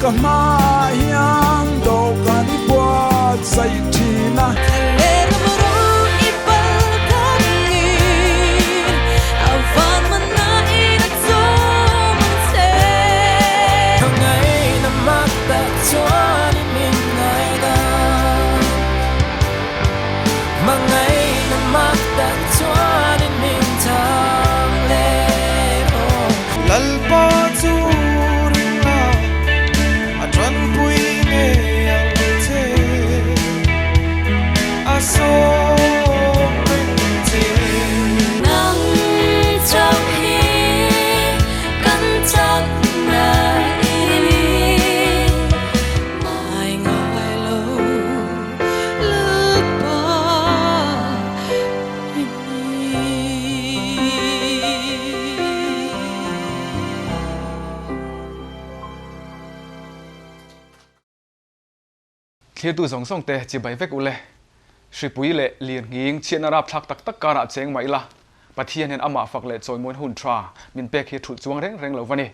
Ka hmaah hian dawhkan i buatsaih thin a. Lalpa chu ring la, a tanpui ngei ang che, a sawm reng che. Nang chauh hi kan chakna i ni. Mai ngai lo Lalpa i ni. Thlirtu zawng zawng te chibai vek ule. Hripui leh lirnghing chhiatna rapthlak tak tak karah cheng mah ila, Pathian hian amah fak leh chawimawiin hun tha min pek hi thulh chuang reng reng lo va ni.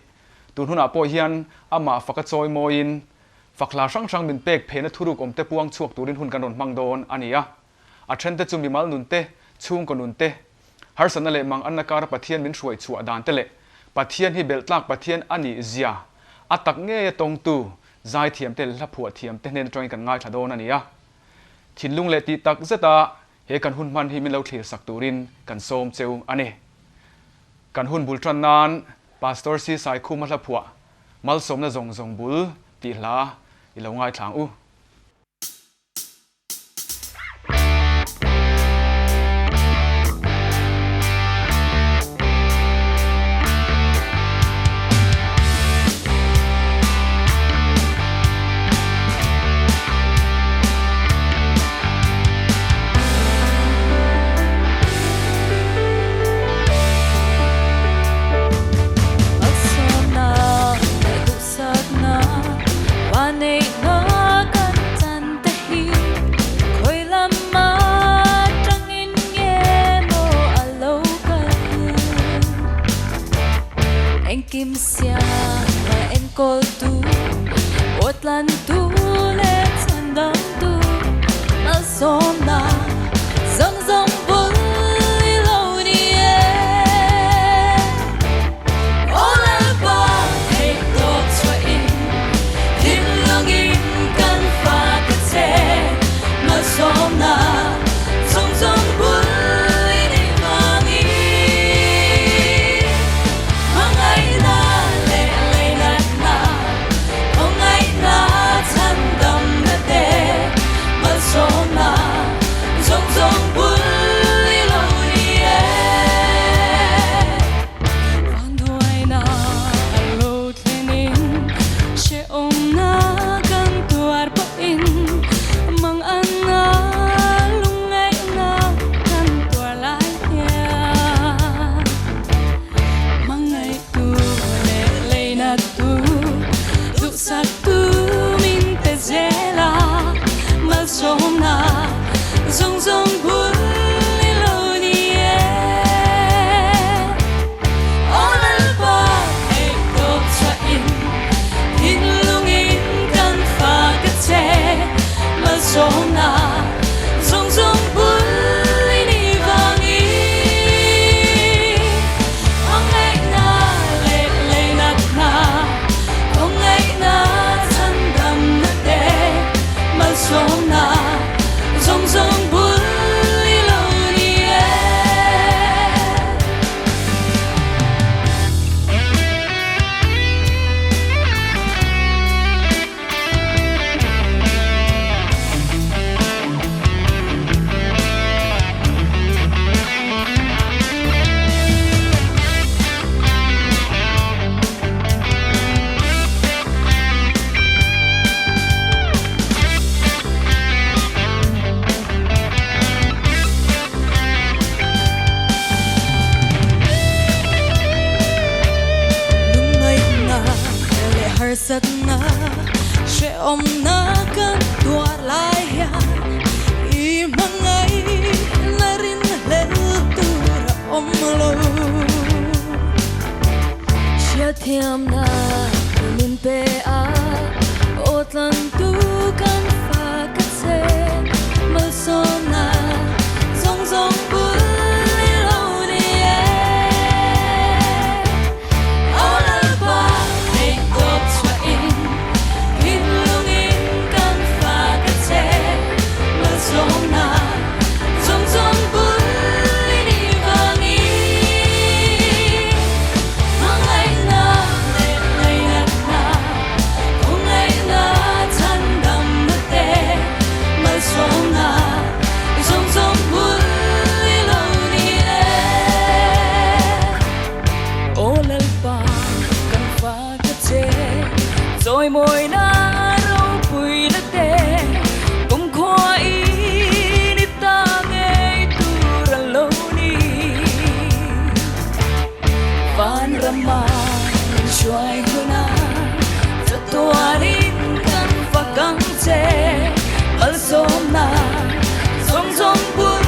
Tun hunah pawh hian amah faka chawimawiin fak hla hrang hrang min pek phehna thuruk awmte puang chhuak turin hun kan rawn hmang dawn a ni a. A thente chu mimal nun te, chhungkaw nun te, harsatna leh manganna kara Pathian min hruai chhuah dan te leh Pathian hi belhtlak Pathian a nih zia a tak ngeia tawngtu zaithiam te leh hlaphuah thiam te hnen atangin kan ngaithla dawn a ni a. Thinlung leh tih tak zeta he kan hun hman hi min lo thlir sak turin kan sawm cheu a ni. Kan hun bul tan nan Pastor Si Saikhuma hlaphuah Malsawmna zawng zawng bul tih hla i lo ngaithla ang u. Lungngaihna leh harsatna hrehawmna kan tuar lai hian i hmangaihna rinhlel tur a awm lo. Hriatthiamna min pe a. Tlantu kan fak a che, malsawmna zawng zawng bul i lo ni e. Aw Lalpa theihtawp chhuahin thinlungin kan fak a che, malsawmna zawng zawng bul i nih vangin. Hmangaihna leh ngainatna, khawngaihna chhandamna te, malsawmna zawng zawng bul i lo ni e. Aw Lalpa, kan fak a che, chawimawina ropuina te, kumkhuain i ta ngei tur a lo ni. Vanrama min hruai huna chatuanin kan fak ang che, malsawmna zawng zawng bul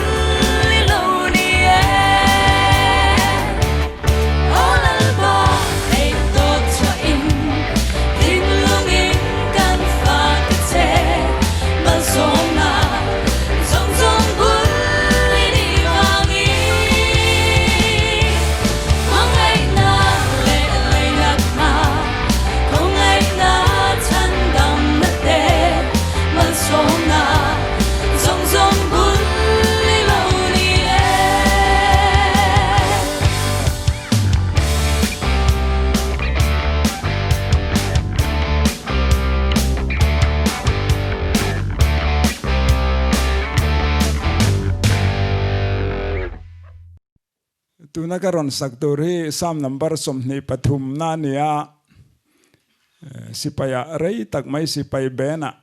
i lo ni e. Aw Lalpa theihtawp chhuahin thinlungin kan fak a che, malsawmna zawng zawng bul i nih vangin. Hmangaihna leh leinatna, khawngaihna chhandamna te, malsawmna zawng zawng bul i lo ni e. Tuna ka rawn sak tur hi Psalm number 23 na a ni a, sipaiah rei tak mai sipai benah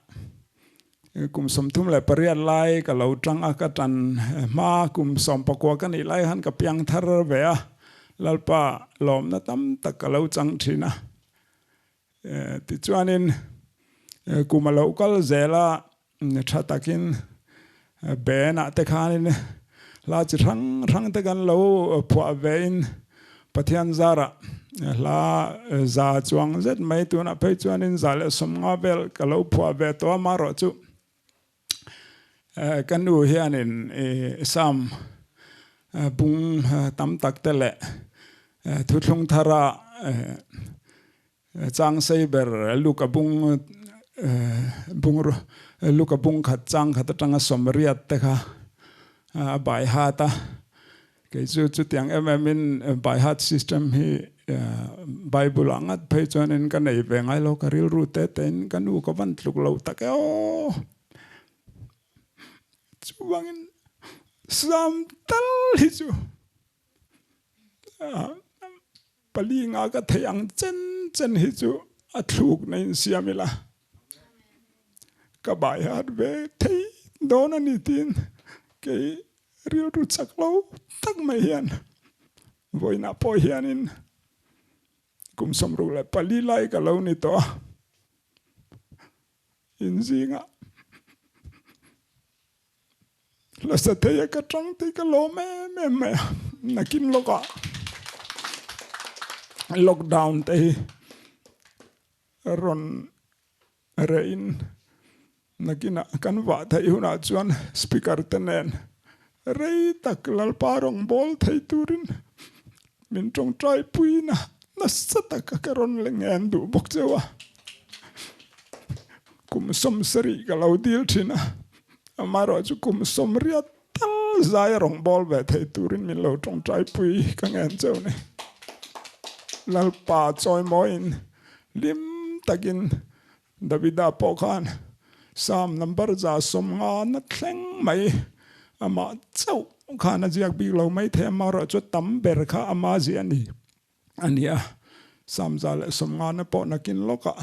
kum 38 lai ka lo tang a, ka tan hma kum 19 ka nih lai khan ka piang thar ve a, Lalpa lawmna tam tak ka lo chang thin a. Tichuanin kum a lo kal zel a, tha takin benah te khanin hla chi hrang hrang te kan lo phuah vein Pathian zarah hla za chuang zet mai tunah phei chuanin 150 vel ka lo phuah ve tawh a, amaherawhchu ka nu hianin Psalm bung tam tak te leh thuthlung thara Chang sei ber Luka bung bung Luka bung khat chang khat atanga sawmriat te kha a by heart a, kei chu chutiang em em in by heart system hi Bible ah ngat phei chuanin ka nei ve ngai lo, ka rilru te te in ka nu ka van tluk lo tak e aw. Chuvangin Psalm tal hi chu Pali nga ka theih ang chen chen hi chu a thluk na in siam ila ka bai hat ve thei dawn a ni tiin kei rilru chak lo tak mai hian vawiinah pawh hianin kum 64 lai ka lo ni tawh a inzingah Hlasa thei a ka tang tih ka lawm em em mai a, nakin lawkah lockdown te hi rawn reh in nakinah kan vah theih hunah chuan speaker te nen rei tak Lalpa rawngbâwl thei turin min tawngtai puina nasa taka ka rawn leng en duh bawk cheu a, kum 70 ka lo dil thin a. Amaherawh chu kum 80 tal zai a rawngbâwl ve thei turin min lo tawngtaipui ka ngen cheu ni. Lalpa chawimawiin hlim takin Davida pawh khan Psalm number 150 na thleng mai amah chauh khan a ziak bik lo mai thei, amaherawh chu tam ber kha ama ziah a ni. A nia, Psalm 150 na pawh nakin lawkah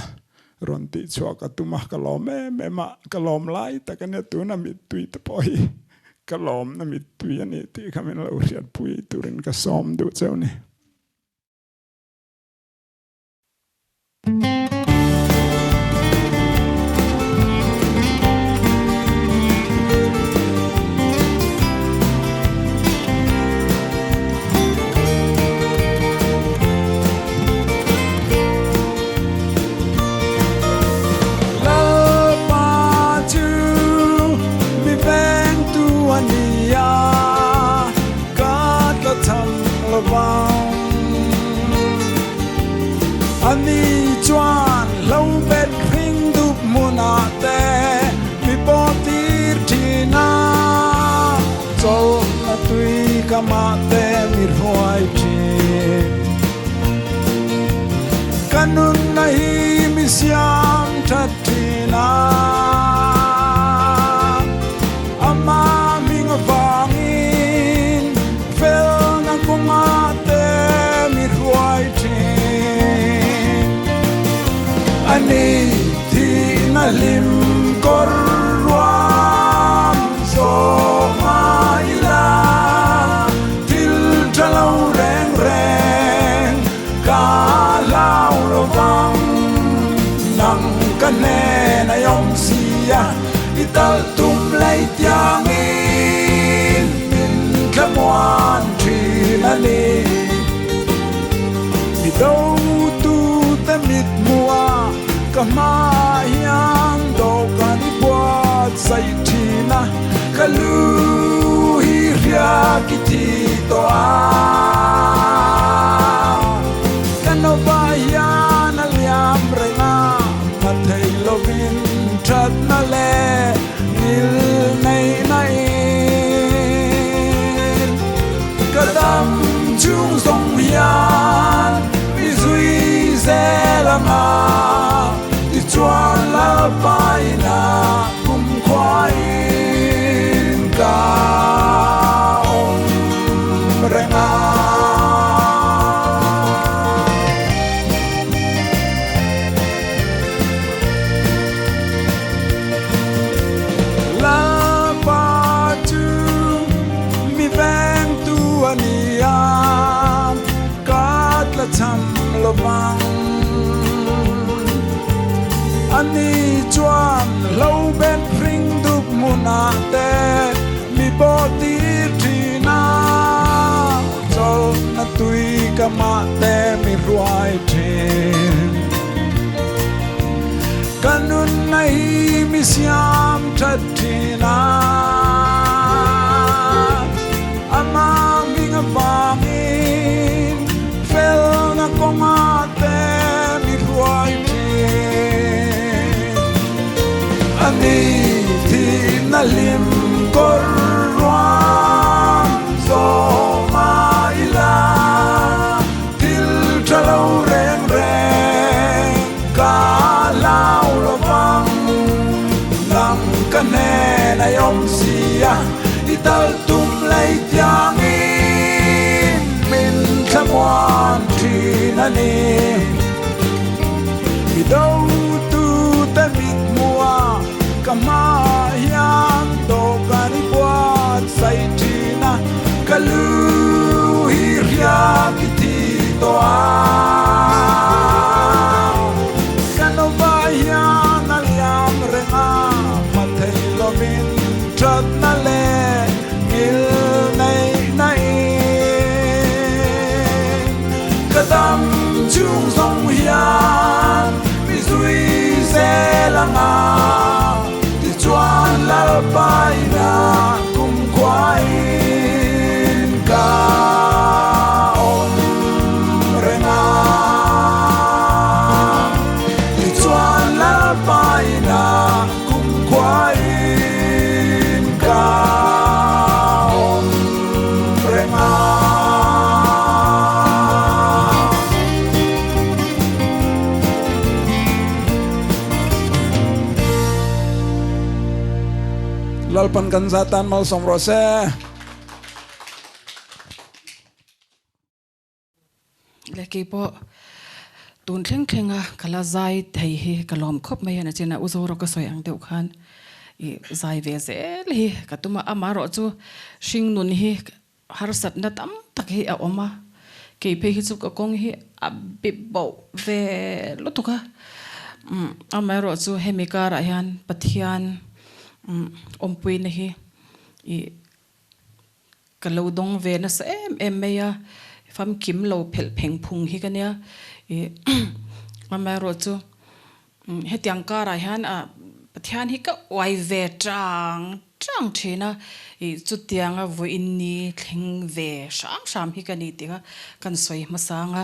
rawn tih chhuah ka tum a, ka lawm em em a, ka lawm lai tak a nia, tuna mittui te pawh hi ka lawmna mittui a ni tih kha min lo hriatpui turin ka sawm duh cheu ni. kamah te mi hruai thin. Ka nunna hi mi siam that thin a, Amah hming avangin felna kawngah te mi hruai thin. A ni thihna hlim kawr ruam zawh ngai la, thil tha lo reng reng ka hlau lo vang. Nang ka hnen a awm sia, i tal tum lei tiangin min thlamuan thin a ni. Mi dotute mithmuha ka hmaah hian dawhkan i buatsaih thin a, ka lu hi hriak i thi tawh a. Ka nawah hian a liam reng a, hma thei lovin thatna leh ngil neihna in ka dam chung zawng hian mi zui zel ang a, tichuan Lalpaina kumkhuain ka awm reng a. Lalpa chu mi vengtu a ni a, ka tla cham lo vang. Ani chuan hlo ben hring dup hmunah te mi pawh tir thin a, chawlhna tui ka mah te mi hruai thin. Ka nunna hi mi siam that thin a, Amah hming avangin felna kawngah te mi hruai thin. A ni thihna hlim kawr ruam zawh mai la. Thil tha lo reng reng ka hlau lo vang, nang ka hnen a awm sia, i tal tum lei tiangin min thlamuan thin a ni. Mi dotute mithmuha ka hmaah hian dawhkan i buatsaih thin a, ka lu hi hriak i thi tawh a. Ka nova hian a liam reng a, hma thei lovin thatna leh ngil neih nain ka dam chung zawng hian mi zui zel ang a, tichuan Lalpaina kumkhuain ka awm reng a. Tichuan Lalpaina kumkhuain ka awm reng a. Lalpan kan zatan malsawm rawh se. Le kei pawh tun thleng thleng a ka la zai thei hi ka lawm khawp mai a nachin a u Zoro ka sawi ang deuh khan i zai ve zel hi ka tum a amaherawh chu hring nun hi harsatna tam tak hi a awm a kei phei hi chu ka kawng hi a bip boh ve lutuk a amaherawh chu hemi karah hian Pathian awmpuina hi i Ka lo dawng ve nasa em em mai a, famkim lo phelh pheng phung hi ka nia. Ih amaherawh chu hetiang karah hian ah Pathian hi ka uai ve chang chang thin a, ih chutianga vawiin ni thleng ve hram hram hi ka ni tih kha kan sawi hmasang a.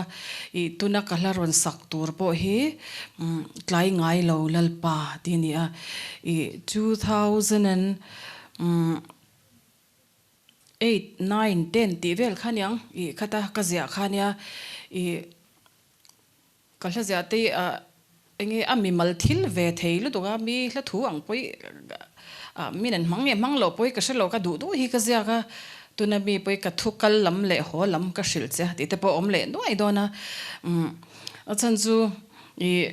Ih tuna ka hla rawn sak tur pawh hi tlai ngai lo Lalpa tih a ni a. Ih 2000 and. Eight, nine, ten tih vel kha niang ih khata ka ziah kha nia ih ka hla ziah te hi ah enge a mimal thil ve thei lutuk a mi hla thu ang pawh hi ah min an hmang nge hmang loh pawh hi ka hre lo ka duh duh hi ka ziak a tuna mi pawh hi ka thu kal lam leh haw lam ka hrilh che a tih te pawh a awm leh nuai dawn a umm a chhan chu ih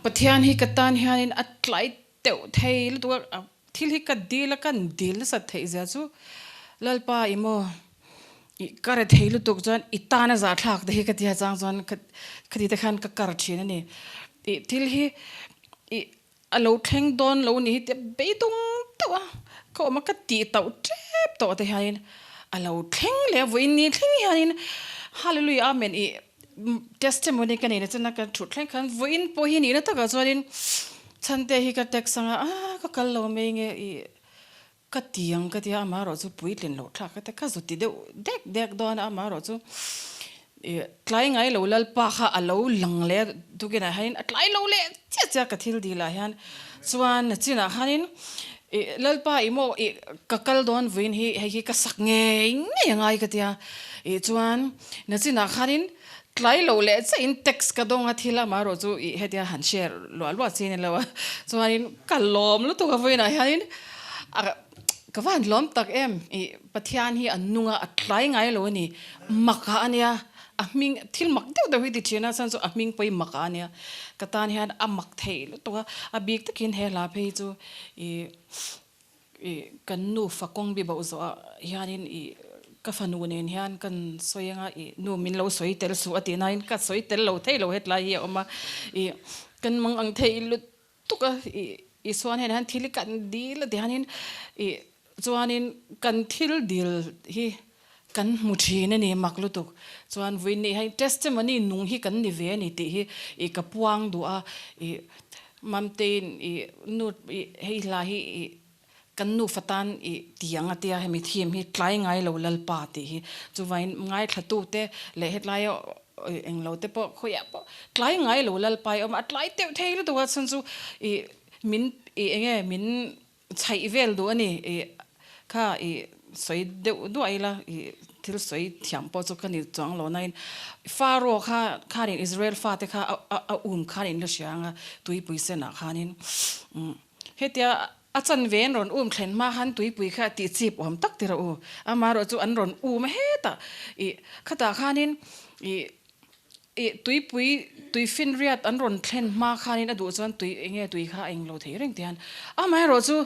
Pathian hi ka tan hianin a tlai teuh thei lutuk a Thil hi ka dil a kan dil nasat theih zia chu Lalpa i maw i ka re thei lutuk chuan i tan a zahthlak te hi ka tia chang chuan khati te khan ka kar thin a ni. I thil hi i a lo thleng dawn lo ni hi tia beidawng deuh a ka awm a ka tih tauh tep tawh te hianin a lo thleng leh a vawiin ni thleng hianin Hallelujah Amen i Testimony ka neihna chana ka thut thleng khan vawiin pawh hi nihna takah chuanin Chhante hi ka text anga ah ka kal lo mai nge ih ka ti ang ka tia amaherawh chu puitlin loh thlak ka ti ka zu ti deuh dek dek dawn a amaherawh chu ih tlai ngai lo Lalpa kha a lo lang leh a tukinah hianin a tlai lo leh chiah chiah ka thil dil ah hian chuan nachinah khanin ih Lalpa ih maw ih ka kal dawn vawiin hi hei hi ka sak ngei ngei angai ka tia ih chuan Nachinah khanin tlai lo leh chiah in text ka dawng a thil amaherawh chu ih hetia han share luah luah chi a ni lo a, chuanin ka lawm lutuk a vawiinah hianin a ka va han lawm tak em ih Pathian hi a nung a a tlai ngai lo a ni mak ah a nia a hming thil mak deuh deuh hi ti thin a chuan chu a hming pawh hi mak ah a nia ka tan hian a mak thei lutuk a a bik takin he hla phei chu ih Ih kan nufa kawng bi bauh zawh ah hianin ih ka fanu nen hian kan sawi anga ih nu min lo sawi tel suh a tih nain ka sawi tel lo thei lo hetlai hi a awm a ih kan mang ang thei lutuk a ih Isuan hian thil hi kan dil a ti hianin ih chuanin kan thil dil hi kan hmu thin a ni mak lutuk chuan vawiin hei testimony nung hi kan ni ve a ni tih hi ih ka puang duh a ih Mamtein ih nu ih hei hla hi ih kan nufa tan ih ti ang a tia hemi theme hi tlai ngai lo Lalpa tih hi chuvain ngaithlatute leh hetlaia englo te pawh khawiah pawh tlai ngai lo Lalpa i awm a, a tlai teuh thei lutuk a chhan chu ih min ih enge min Chhaih vel duh a ni. Ih kha ih sawi deuh duah ila ih thil sawi thiam pawh chu ka ni chuang lo nain Pharaoh kha khanin Israel fate kha a a a um khan in la hria anga tuipui senah khanin umm hetia a chanve an rawn um thlen hma khan tuipui kha tih chip awm tak tir a u amaherawh chu an rawn um hetah ih khatah khanin ih Ih, tuipui, tuifinriat an rawn thlen hma khanin a duh chuan tui enge tui kha a englo thei reng tian. Amaherawh chu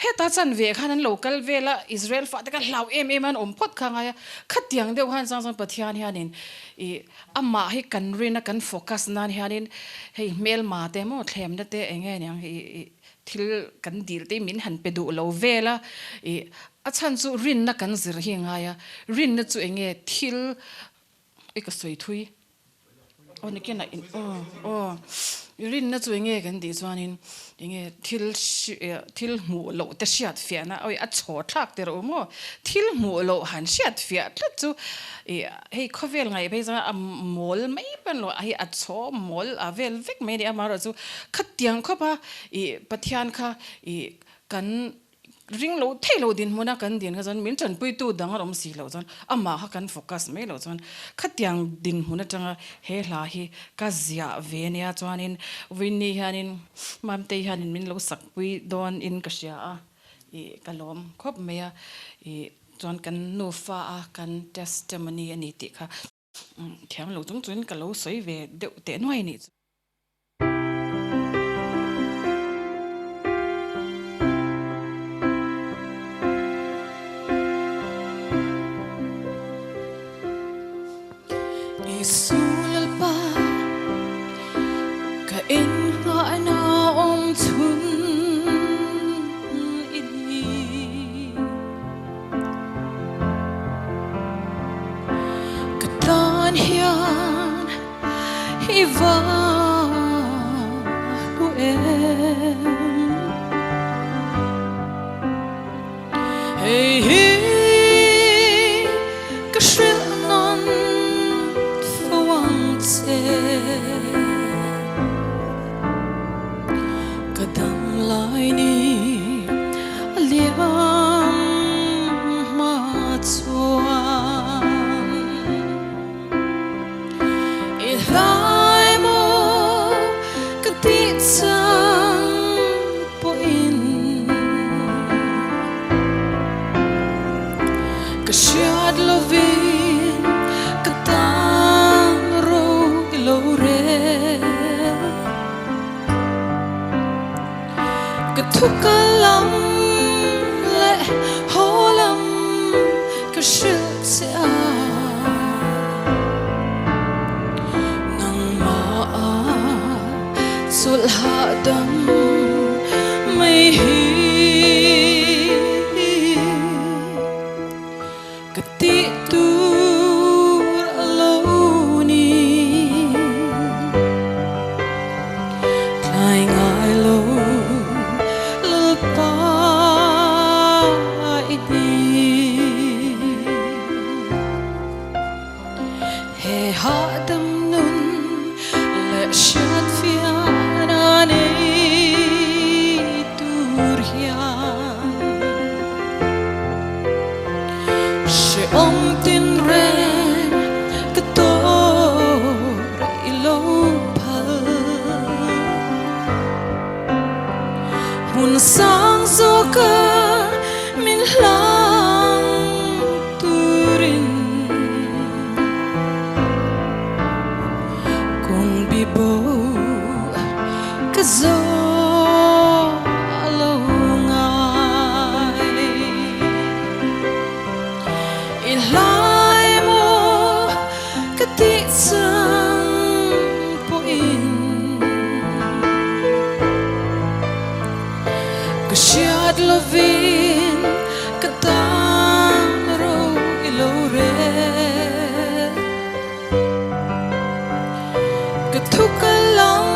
heta chanve khan an lo kal vel a, Israel fate kha hlau em em a an awm phawt kha ngai a, khatiang deuh khan chang chuan Pathian hianin ih amah hi kan rin a kan focus nan hianin hei hmelma te maw thlemna te enge niang hi ih thil kan dil te min han pe duh lo vel a, ih a chhan chu rinna kan zir hi a ngai a, rinna chu enge thil I ka sawi thui. Aw nikin ah in aw aw i rinna chu enge kan tih chuanin enge thil thil hmuh loh te hriat fiahna awi a chhaw thlak tir a awm aw thil hmuh loh han hriat fiah tlat chu ih hei khawvel ngaih phei chuan a mawl mai pawn lo hei a chhaw mawl a vel vek mai a ni amaherawhchu khatiang khawp a ih Pathian kha ih kan Ring lo thei lo dinhmuna kan din kha chuan min tanpuitu dang an awm si loh chuan amah kha kan focus mai loh chuan khatiang dinhmun atanga he hla hi ka ziah ve nia chuanin Winnie hianin Mamtei hianin min lo sakpui dawn in ka hria a ih ka lawm khawp mai a ih chuan kan nufa a kan testimony a ni tih kha thiam lo chung chuan ka lo sawi ve deuh teh nuai a nih chu. Isu Lalpa ka innghahna awm chhun i ni. Ka tan hian I va hlu em? Hei hi ka hrilh nawn fo ang che. Ka dam lai ni a liam hma. Ka thu kal lam leh haw lam ka hrilh che a, nangmah a chawlh hahdam mai hi. Ka tih tur a lo ni. Tlai ngai lo Lalpa i ni. He hahdam nun leh hriatfiahna nei tur hian. Hrehawm tinreng ka tawr i lo phal. Hmun sang zawka min hlang turin Kawng bi bo ka zawh a lo ngai. I hlai maw ka tih chang pawhin ka hriat lovin ka tan ro i lo rel. Ka thu ka lam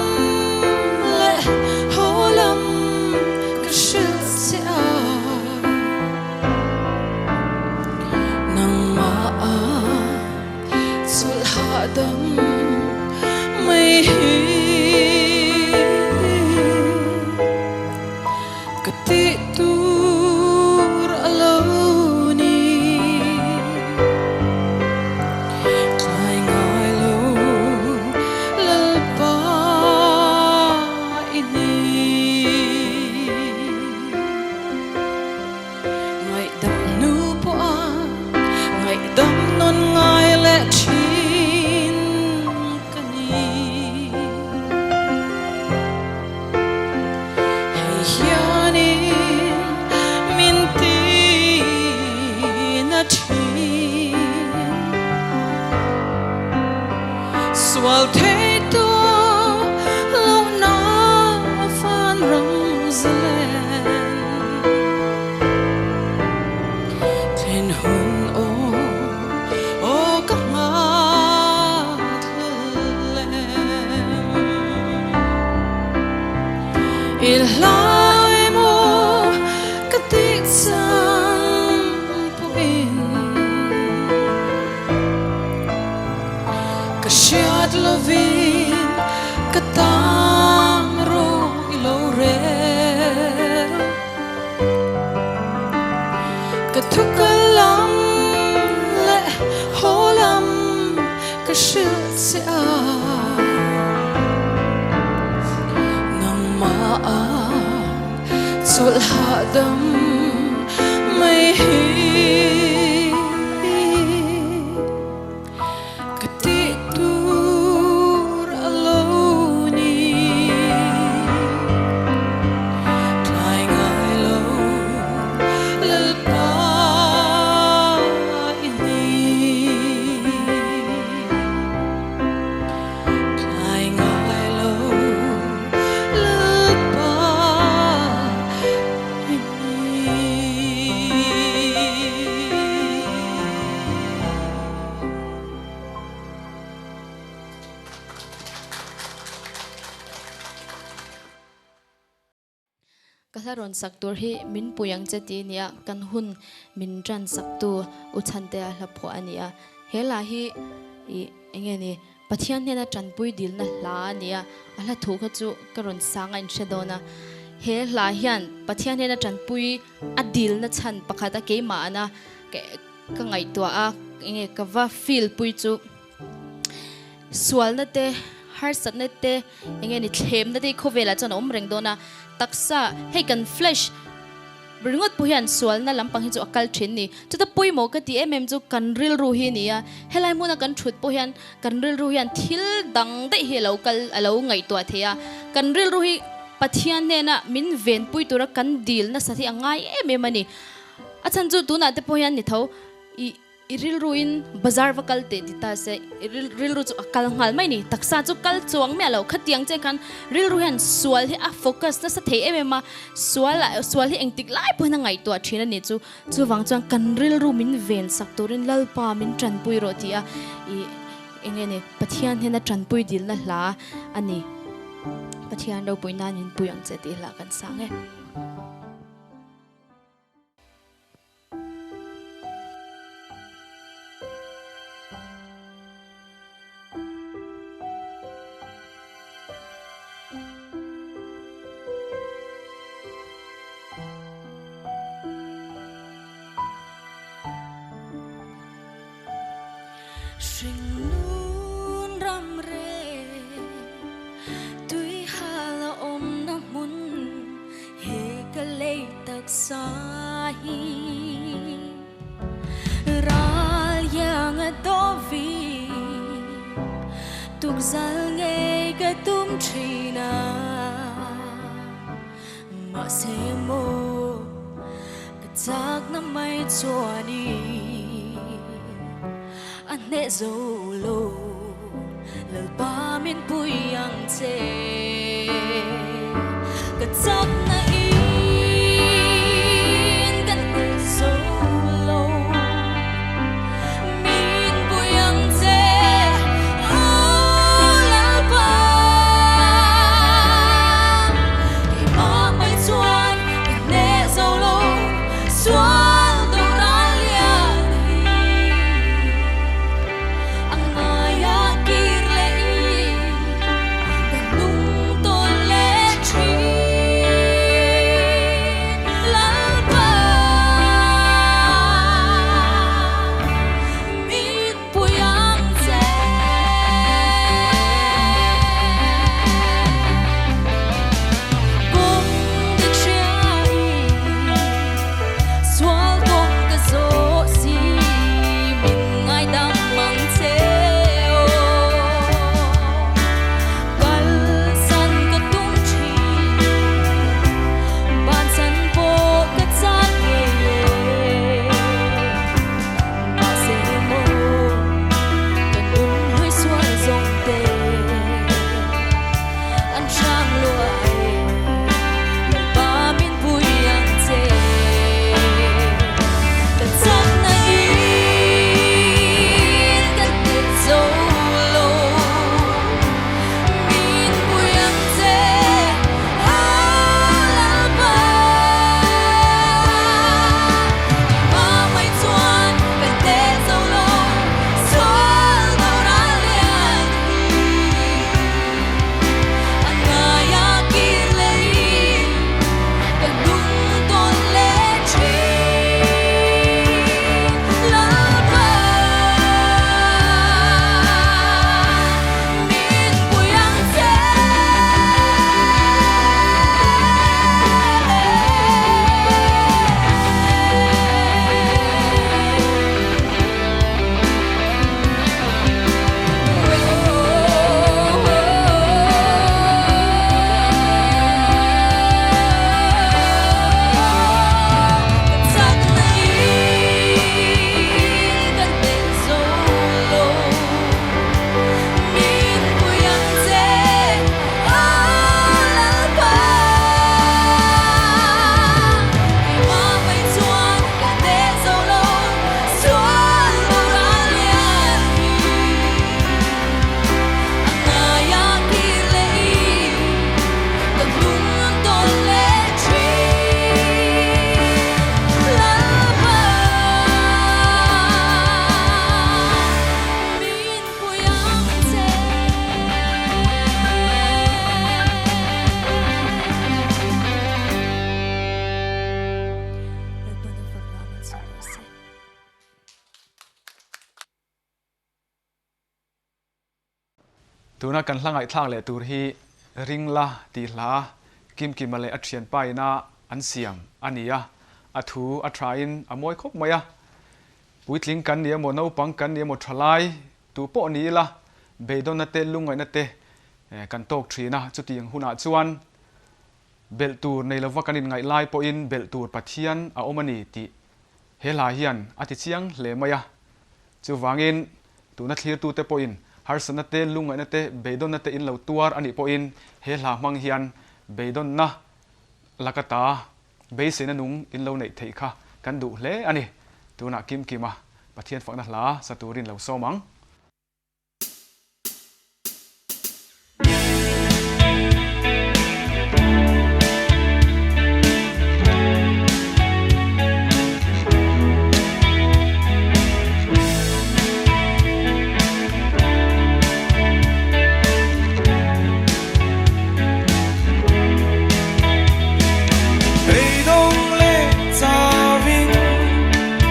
leh haw lam ka hrilh che a, nangmah a chawlh hahdam mai hi. Ka tih tur a lo ni. Tlai ngai lo Lalpa i ni. Ngaihdam hnu pawh a ngaihdam nawn ngai leh thin ka ni. Hei hianin min tina thin. Sual thei tawh lohna van ram zalen. Thlen hun aw aw ka nghak hlel em. I hlau emaw ka tih chang pawhin ka hriat lovin ka tan ro i lo rel. Ka thu kal lam leh haw lam ka hrilh che a, nangmah a chawlh hahdam mai hi. Ka tih tur a lo ni. Tlai ngai lo Lalpa i ni. Tlai ngai lo Lalpa i ni. Ka hla rawn sak tur hi min pui ang che tih nia kan hun min tan sak tu U Chhantea hla phuah a ni a. He hla hi ih eng nge ni Pathian hnena tanpui dilna hla a ni a, a hla thu kha chu ka rawn sang a inhre dawn a. He hla hian Pathian hnena tanpui a dilna chhan pakhat a keimah ana Ka ngaihtuah a, enge ka va feel pui chu sualna te, harsatna te, enge ni thlemna te hi khawvelah chuan a awm reng dawn a, taksa hei kan flesh ringawt pawh hian sualna lampang hi chu a kal thin ni. Chuta pawimawh ka tih em em chu kan rilru hi a ni a, helai hmuna kan thut pawh hian kan rilru hian thil dang daih hi a lo kal a lo ngaihtuah thei a, kan rilru hi. Pathian hnena min venpui tura kan dil nasat hi a ngai em em a ni. A chhan chu tunah te pawh hian ni tho i i rilruin bazar va kal teh ti ta se i rilru chu a kal nghal mai ni. Taksa chu kal chuang miah lo. Khatiang che khan rilru hian sual hi a focus nasa thei em em a, sual ah sual hi engtik lai pawhin a ngaihtuah thin a ni chu. Chuvang chuan kan rilru min ven sak turin Lalpa min tanpui rawh tih a i eng nge ni Pathian hian a tanpui dilna hla a ni. Pathian ropui nan in pui ang che tih hla kan sang e. Hringnun ram reh tui hal a awmna hmun he ka lei taksa hi ral iang a dawvi tukzal ngei ka tum thin a. Mahse maw ka chakna mai chuanin a hneh zo lo, Lalpa min pui ang che. Ka chakna in ka hneh zo lo, min pui ang che, aw Lalpa. Keimah mai chuan ka hneh zo lo, sual do ral lian hi. A ngaia kir leh i ka hnung tawn leh thin Lalpa min pui ang che. Kawng dik hria i sual kawng ka zawh si min ngaidam mang che aw. Kalsan ka tum thin bansan pawh ka chak ngei e. Mahse maw ka nun hlui sual zawng te an hrang lua e, Lalpa min pui ang che. Ka chakna in ka hneh zo lo, min pui ang che, aw Lalpa. Keimah mai chuan ka hneh zo lo, sual do ral lian hi. A ngaia kir leh in ka hnung tawn leh thin Lalpa min pui ang che. Tuna kan hla ngaihthlak leh tur hi Ring La tih hla Kimkima leh a thianpa ina an siam a ni a, a thu a thain a mawi khawp mai a. Puitling kan ni emaw naupang kan ni emaw thalai tu pawh ni ila beidawnna te lungngaihna te kan tawk thin a, chutiang hunah chuan. Belh tur nei lova kan inngaih lai pawhin belh tur Pathian a awm a ni tih he hla hian a ti chiang hle mai a. Chuvangin, tuna thlirtute pawhin harsatna te, lungngaihna te, beidawnna te in lo tuar a nih pawhin he hla hmang hian beidawnna laka ta beiseina nung in lo neih theih kha kan duh hle a ni. Tunah Kimkima Pathian fakna hla sa turin lo sawm ang. Beidawng leh chauin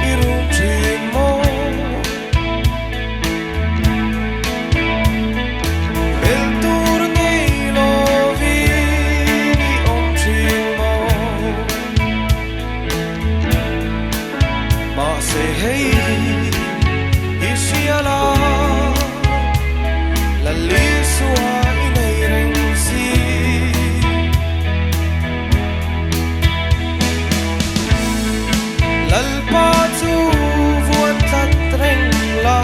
i rum thin maw? Bel tur nei lovin i awm thin maw? Mahse hei i hria la, Lalisua i nei reng si. Lalpa chu vuan tlat reng la.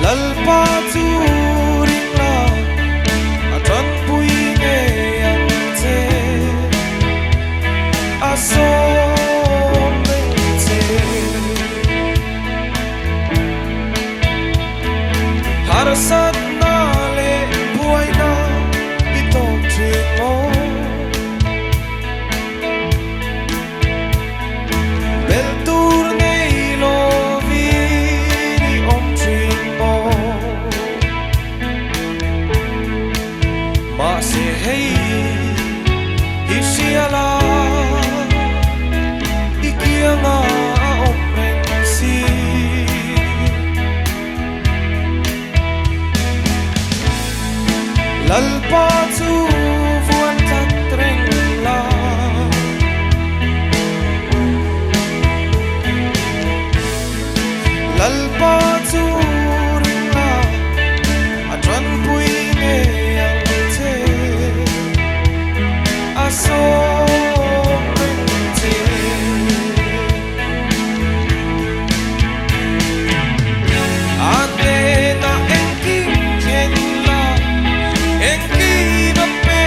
Lalpa chu ring la, a tanpui ngei ang che, a sawm reng che. Harsatna leh buaina i tawk thin maw? Belh tur nei lovin i awm thin maw? Mahse hei i hria la, i kianga a awm reng si. Lalpa chu vuan tlat reng la. Lalpa chu ring la, a tanpui ngei ang che, a sawm reng che. A hnenah engkim thlen la, engkim a pe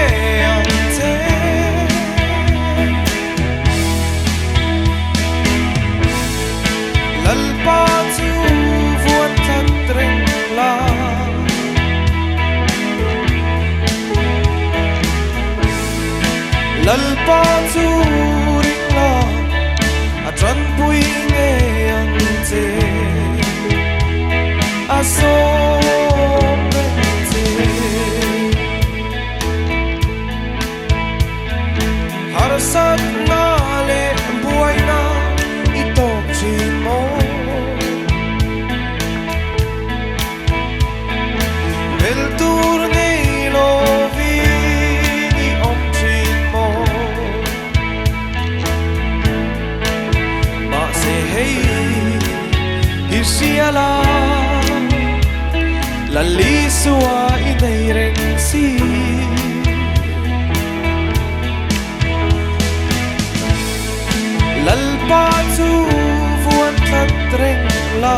ang che. Lalpa chu vuan tlat reng la. Lalpa chu ring la, a tanpui ngei ang che, a sawm reng che. Harsatna leh buaina i tawk thin maw? Bel tur nei lovin i awm thin maw? Mahse hei i hria la, Lalisua i nei reng si. Lalpa chu vuan tlat reng la.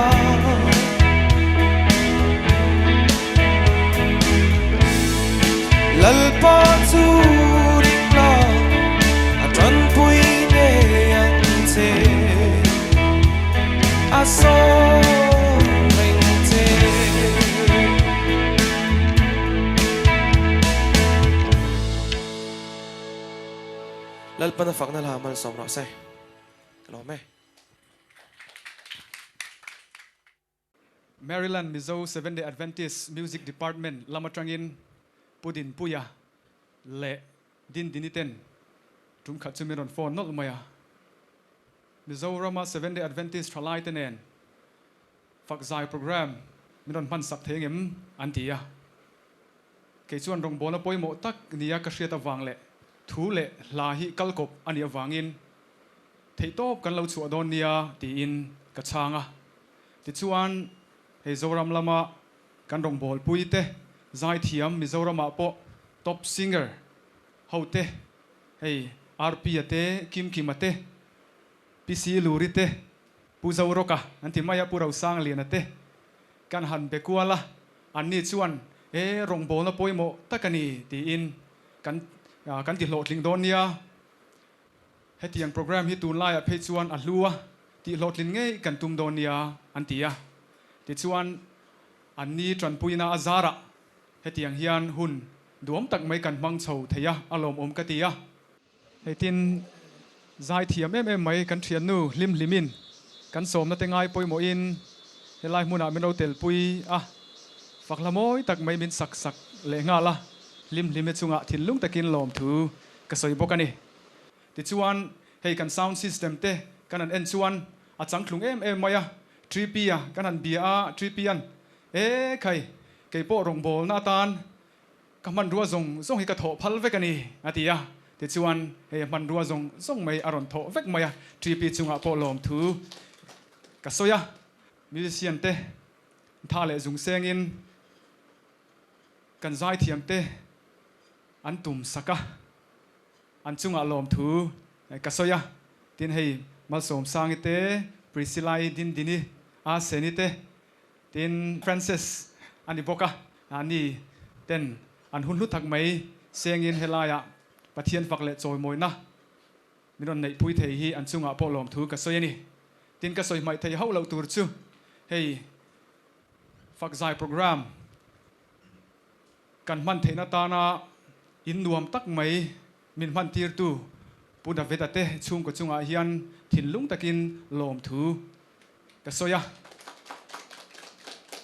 Lalpa chu ring la, a tanpui ngei ang che, a sawm reng che. Lalpana fakna hla malsawm rawh se. Ka lawm e. Maryland Mizo Seventh-day Adventist Music Department lam atangin Pu Dinpuia leh Dindini ten tum khat chu min rawn phone nawlh mai a. Mizorama Seventh-day Adventist thalai te nen fakzai programme min rawn hman sak thei ngem an ti a. Kei chuan rawngbawlna pawimawh tak nia ka hriat avang leh thu leh hla hi kal kawp a nih avangin theihtawp kan lo chhuah dawn nia tiin ka chhang a. Tichuan, hei Zoram lama Kan rawngbawlpui te zaithiam Mizoramah pawh top singer ho te hei RP-a te, Kimkima te, PC Luri te, Pu Zoroka an ti mai a, Pu Rosangliana te kan han be kual a, anni chuan e rawngbawlna pawimawh tak a ni tiin kan kan ti hlawhtling dawn nia. Hetiang programme hi tunlaiah phei chuan a hlu a, tih hlawhtlin ngei kan tum dawn nia an ti a. Tichuan anni tanpuina a zarah hetiang hian hun duam tak mai kan hmang chho thei a, a lawmawm ka ti a. Hei tin zaithiam em em mai kan thiannu hlim hlimin kan sawmna te ngai pawimawhin helai hmunah min lo telpui a, fak hla mawi tak mai min sak sak leh nghal a, hlim hlime chungah thinlung takin lawmthu ka sawi bawk a ni. Tichuan, hei kan sound system te kan han en chuan a changtlung em em mai a, Tripi-a kan han bia a, Tripi-a'n, E khai, kei pawh rawngbawlna atan ka hmanrua zawng zawng hi ka thawh phal vek a ni, a ti a. Tichuan, hei a hmanrua zawng zawng mai a rawn thawh vek mai a, Tripi chungah pawh lawmthu ka sawi a. Musician te tha leh zung sengin kan zaithiam te an tum sak a. An chungah lawmthu ka sawi a, tin hei Malsawmsangi te, Priscilla-i Dindini, Aseni te, tin Frances a ni bawk a, ani ten an hun hlu tak mai sengin helaiah Pathian fak leh chawimawina min rawn neihpui thei hi an chungah pawh lawmthu ka sawi a ni. Tin ka sawi hmaih thei hauh loh tur chu hei fakzai programme Kan hman theihna tana in nuam tak mai min hman tirtu Pu David-a te chhungkaw chungah hian thinlung takin lawmthu ka sawi a.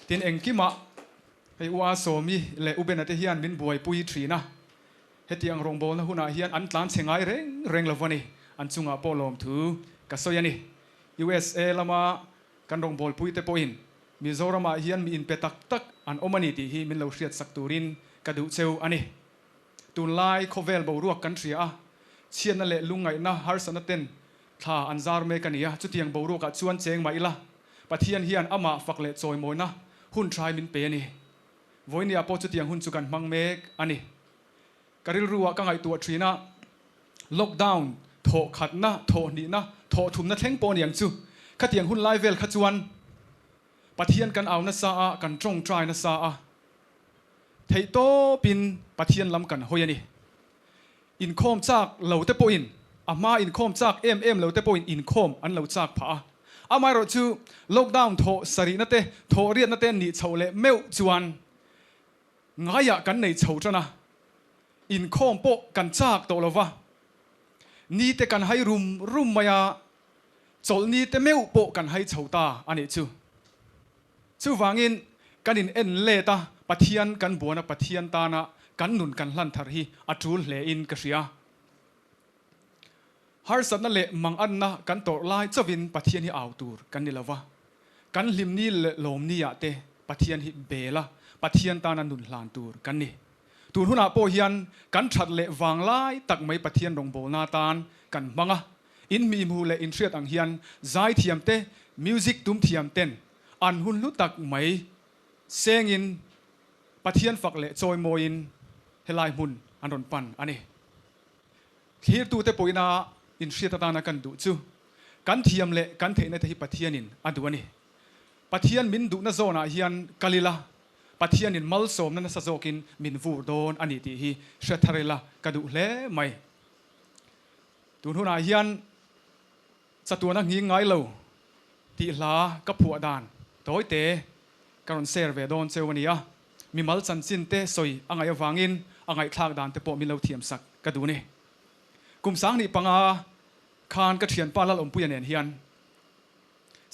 Tin engkimah hei U Asawmi leh U Bena te hian min buaipui thin a, hetiang rawngbawlna hunah hian an tlan chhe ngai reng reng lo a ni, an chungah pawh lawmthu ka sawi a ni. USA lama kan rawngbawlpui te pawhin Mizoramah hian mi inpe tak tak an awm a ni tih hi min lo hriat sak turin ka duh cheu a ni. Tunlai khawvel boruak kan hria a, chhiatna leh lungngaihna harsatna ten thla an zar mek a ni a, chutiang boruakah chuan cheng mah ila, Pathian hian amah fak leh chawimawina hun tha hi min pe a ni. Vawinia pawh chutiang hun chu kan hmang mek a ni. Ka rilruah ka ngaihtuah thin a, lockdown thawh khatna, thawh hnihna, thawh thumna thleng pawh a ni ang chu. Khatiang hun lai vel kha chuan Pathian kan au nasa a, kan tawngtai nasa a, theihtawpin Pathian lam kan hawi a ni. Inkhawm chak lo te pawhin, a hma inkhawm chak em em lo te pawhin inkhawm an lo chak phah a. Amaherawhchu lockdown thawh sarihna te, thawh riatna te nih chhoh leh meuh chuan Ngaiah kan nei chho tan a, inkhawm pawh kan chak tawh lo va, ni te kan hai rum rum mai a, chawlhni te meuh pawh kan hai chho ta a nih chu. Chuvangin kan in en let a, Pathian kan buan a, Pathian tana kan nun kan hlan thar hi a tul hle in ka hria. Harsatna leh manganna kan tawrh lai chauhin Pathian hi au tur kan ni lo va, kan hlimni leh lawmni ah te Pathian hi bel a, Pathian tana nun hlan tur kan ni. Tun hunah pawh hian kan that leh vang lai tak mai Pathian rawngbawlna atan kan hmang a, in mihmuh leh inhriat ang hian zaithiam te, music tum thiam ten an hun hlu tak mai sengin Pathian fak leh chawimawiin helai hmun an rawn pan a ni. Thlirtute pawhina inhriat atana kan duh chu kan thiam leh kan theihna te hi Pathianin a duh a ni. Pathian min duhna zawnah hian kal ila, Pathianin malsawmna nasa zawkin min vur dawn a ni tih hi hre thar ila ka duh hle mai. Tun hunah hian Chatuana nghing ngai lo tih hla ka phuah dan tawite ka rawn share ve dawn cheu a ni a, mimal chanchin te sawi a ngaih avangin a ngaihthlak dan te pawh min lo thiam sak ka duh ni. Kum 2005 khan ka thianpa Lalawmpuia nen hian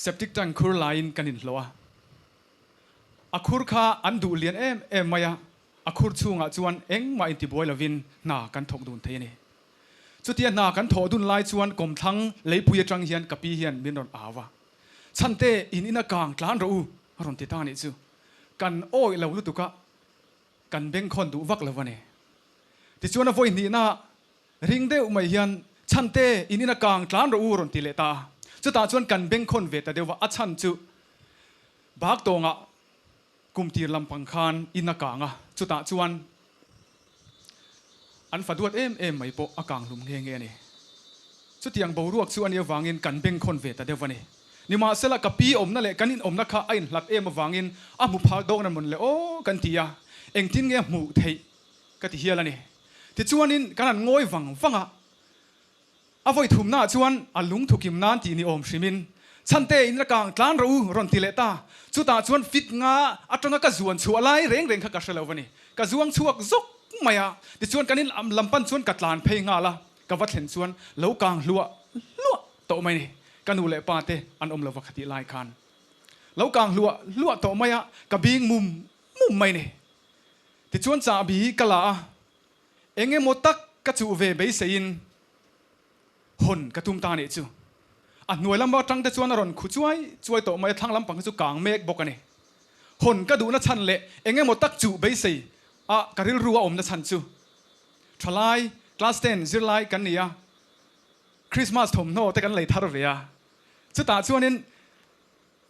septic tank khur laiin kan inhlawh a, a khur kha an duh lian em em mai a, a khur chhungah chuan engmah intibuai lovin hna kan thawk dun thei a ni. Chutia hna kan thawh dun lai chuan kawmthlang leipui atang hian ka pi hian min rawn au a, Chhante, in ina kang tlan rawh u, a rawn ti ta anih chu. Kan awih lo lutuk a, kan bengkhawn duh vak lo a ni. Tichuan a vawi hnihna ring deuh mai hian, Chhante, in ina kang tlan rawh u, a rawn ti leh ta a. Chutah chuan kan bengkhawn ve ta deuh va, a chhan chu Baktawngah. Kum tir lampang khan in a kang a, chutah chuan an fa duat em em mai pawh a kang hlum nghe nghe a ni. Chutiang boruak chu a nih avangin kan bengkhawn ve ta deuh a ni. Nimahsela ka pi awmna leh kan inawmna kha a inhlat em avangin a hmu phal dawk na mawn le aw kan ti a, engtin nge hmuh theih ka ti hial a ni. Tichuanin kan han ngawi vang vang a, A vawi thumnaah chuan a lungthu kim nan tih ni awm hrimin, Chhante in la kang tlan rawh u rawn ti leh ta. Chutah chuan fit nga atanga ka zuan chhuah lai reng reng kha ka hre lo va ni. Ka zuang chhuak zawk mai a, tichuan kan in lam pan chuan ka tlan phei nghal a, ka va thlen chuan lo kang hluah hluah tawh mai ni. Ka nu leh pa te an awm lo va khatih lai khan lo kang hluah hluah tawh mai a, ka bing mum mum mai ni. Tichuan chahbi ka la a, Eng emaw tak ka chuh ve beiseiin hawn ka tum ta nih chu. A hnuai lam atang te chuan a rawn khu chuai chuai tawh mai a, thlang lampang hi chu kang mek bawk a ni. Hawn ka duhna chhan leh eng emaw tak chuh beisei a ka rilru a awmna chhan chu thalai class ten zirlai kan ni a, Christmas thawmhnaw te kan lei thar ve a, chutah chuanin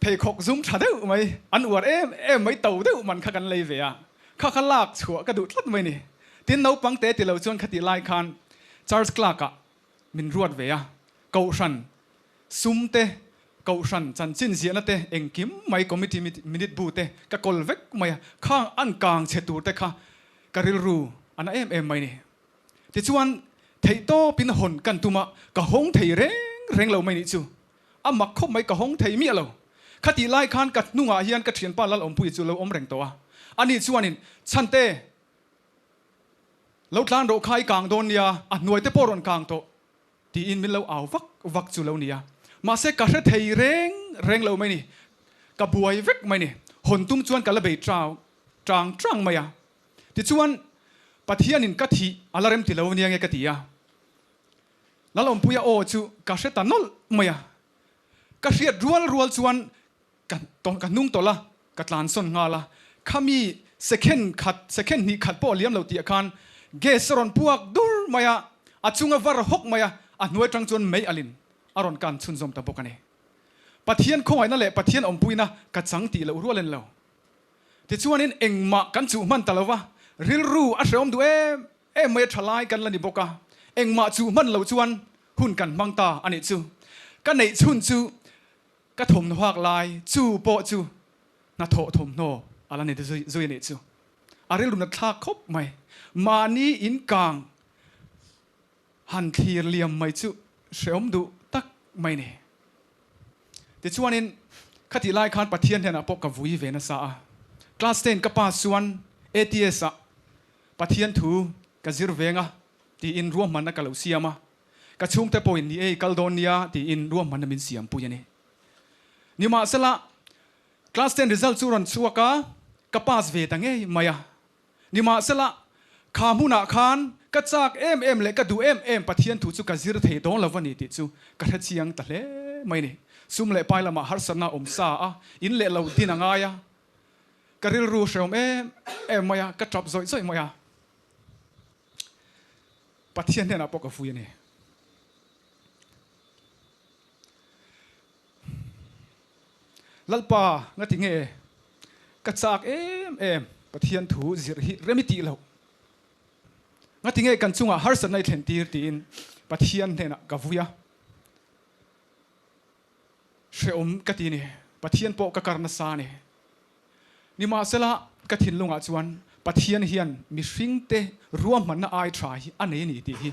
Pheikhawk zum tha deuh mai, an uar em em mai, to deuh man kha kan lei ve a, kha kha lak chhuah ka duh tlat mai ni. Tin, naupang te ti lo chuan khatih lai khan Church Clerk ah min ruat ve a, Kohhran sum te, Kohhran chanchin ziahna te engkim mai committee minute bu te ka kawl vek mai a, khang an kang chhe tur te kha ka rilru a na em em mai ni. Tichuan, theihtawpin hawn kan tum a, ka hawng thei reng reng lo mai nih chu. A mak khawp mai ka hawng thei miah lo. Khatih lai khan ka hnungah hian ka thianpa Lalawmpuii chu lo awm reng tawh a. Ani chuanin, Chhante, lo tlan rawh kha i kang dawn nia, a hnuai te pawh rawn kang tawh, tiin min lo au vak vak chu lo nia. Mahse ka hre thei reng reng lo mai ni. Ka buai vek mai ni. Hawn tum chuan ka la bei tang tang mai a. Tichuan, Pathianin ka thih a la rem ti lo nia nge ka ti a. Lalawmpuia aw chu ka hre ta nawlh mai a, ka hriat rual rual chuan ka ka hnung tawlh a, ka tlansawn nghal a, khami second khat, second hnih khat pawh a liam lo tih ah khan gas a rawn puak dur mai a, a chung a var hawk mai a, a hnuai tang chuan mei alin a rawn kan chhunzawm ta bawk a ni. Pathian khawngaihna leh Pathian awmpuina ka chang tih loh rual en lo. Tichuanin engmah kan chuh hman ta lo va, rilru a hrehawm duh em Em mai a tha lai kan la ni bawk a, engmah chu hman lo chuan hun kan hmang ta a nih chu. Ka neih chhun chu ka thawmhnaw hak lai chu pawh chu hnathawh thawmhnaw a la ni zui a nih chu. A rilru nat thlak khawp mai. Mahni in kang han thlir liam mai chu hrehawm duh tak mai ni. Tichuanin khatih lai khan Pathian hnenah pawh ka vui ve nasa a. Class ten ka pass chuan ATS ah Pathian thu ka zir veng a tiin ruahmanna ka lo siam a, ka chhungte pawhin ni ei kal dawn nia tiin ruahmanna min siampui a ni. Nimahsela, class ten result chu rawn chhuak a, ka pass ve ta ngei mai a. Nimahsela, kha hmunah khan ka chak em em leh ka duh em em Pathian thu chu ka zir thei dawn lo va ni tih chu ka hre chiang ta hle mai ni. Sum leh pai lamah harsatna a awm sa a, in leh lo din a ngai a, Ka rilru hrehawm em em mai a, ka tap zawih zawih mai a. Pathian hnenah pawh ka vui a ni. Lalpa nga ti nge ka chak em em Pathian thu zir hi rem i tih loh. Nga ti nge kan chungah harsatna i thlen tir tiin Pathian hnenah ka vui a. Hrehawm ka ti ni, Pathian pawh ka kar nasa a ni. Nimahsela, ka thinlungah chuan Pathian hian mihringte ruahmanna ai tha hi a nei a ni tih hi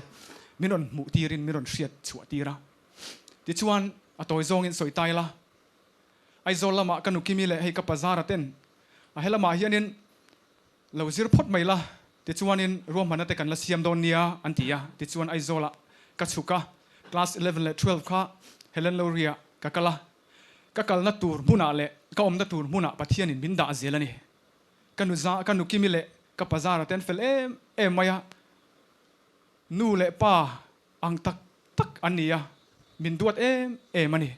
min rawn hmuh tirin min rawn hriat chhuah tir a. Tichuan, a tawi zawngin sawi ta ila, Aizawl lamah ka nukimi leh hei ka pazara ten a helamah hianin Lo zir phawt mai la, tichuanin ruahmanna te kan la siam dawn nia an ti a, tichuan Aizawlah ka chhuk a, class eleven leh twelve kha Helen Lowry-ah ka kal a, ka kalna tur hmunah leh ka awmna tur hmunah Pathianin min dah zel a ni. Ka nu za, ka nu Kimi leh ka pa Zara te an fel em em mai a, nu leh pa ang tak tak an ni a, min duat em em a ni.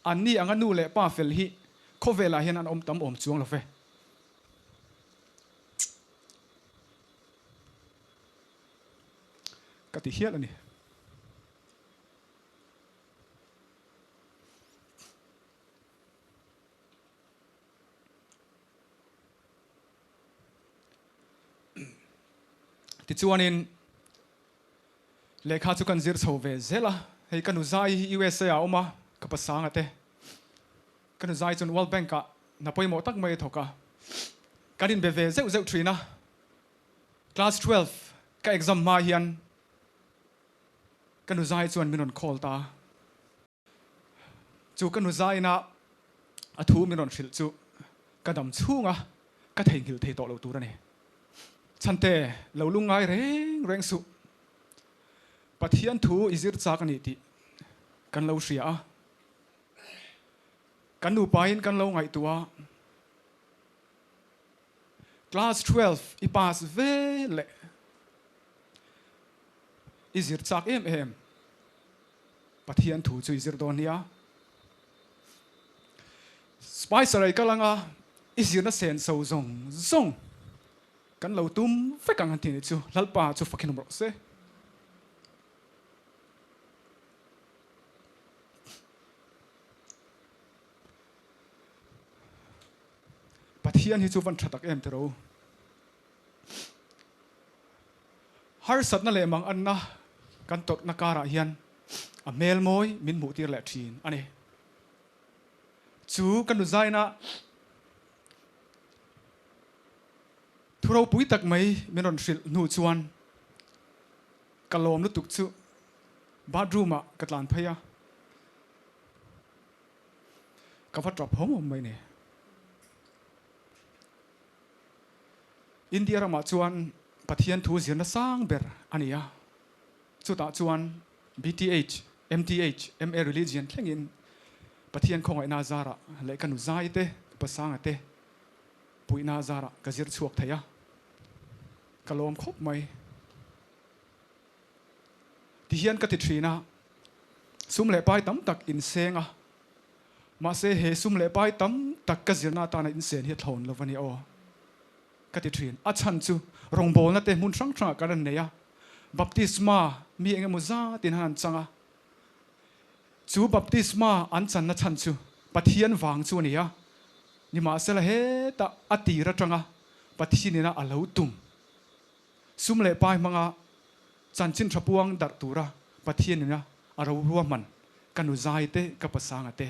Anni anga nu leh pa fel hi khawvelah hian an awm tam awm chuang lo ve. Ka ti hial a ni. Tichuanin lehkha chu kan zir chho ve zel a, hei ka nu zai hi USA ah a awm a, ka pasanga te. Ka nu zai chuan World Bank ah hna pawimawh tak mai a thawk a, kan inbe ve zeuh zeuh thin a. Class 12 ka exam hma hian ka nu zai chuan min rawn call ta a. Chu ka nu zaina a thu min rawn hrilh chu ka dam chhunga ka theihnghilh thei tawh lo tur a ni. Chhante, lo lungngai reng reng suh. Pathian thu i zir chak a ni tih kan lo hria a. Kan nupain kan lo ngaihtuah a. Class 12 i pass ve leh i zir chak em em. Pathian thu chu i zir dawn nia. Spicer ei kal anga i zirna sen so zawng zawng kan lo tum vek ang an ti nih chu Lalpa chu fakin awm rawh se. Pathian hi chu van tha tak em tiro. Harsatna leh manganna kan tawrhna karah hian a hmel mawi min hmuhtir leh thin a ni. Chu ka nu zaina thu ropui tak mai min rawn hrilh hnu chuan ka lawm lutuk chu bathroom ah ka tlan phei a, ka va tap hawm hawm mai ni. India ramah chuan Pathian thu zirna sang ber a ni a, chutah chuan BTH, MTH, MA Religion thlengin Pathian khawngaihna zarah leh ka nu zai te, ka pasanga te puihna zarah ka zir chhuak thei a, ka lawm khawp mai. Tihian ka ti thin a, sum leh pai tam tak inseng a, Mahse he sum leh pai tam tak ka zirna atana insen hi a thlawn lo va ni aw ka ti thin. A chhan chu rawngbawlna te hmun hrang hrangah kan rawn nei a, baptisma mi eng emaw zatin han an chang a, chu baptisma an channa chhan chu Pathian vang chu a ni a, nimahsela hetah a tir atanga Pathianina a lo tum sum leh pai hmanga Chanchin tha puang darh tura Pathian ina a ro ruahman ka nu zai te ka pasanga te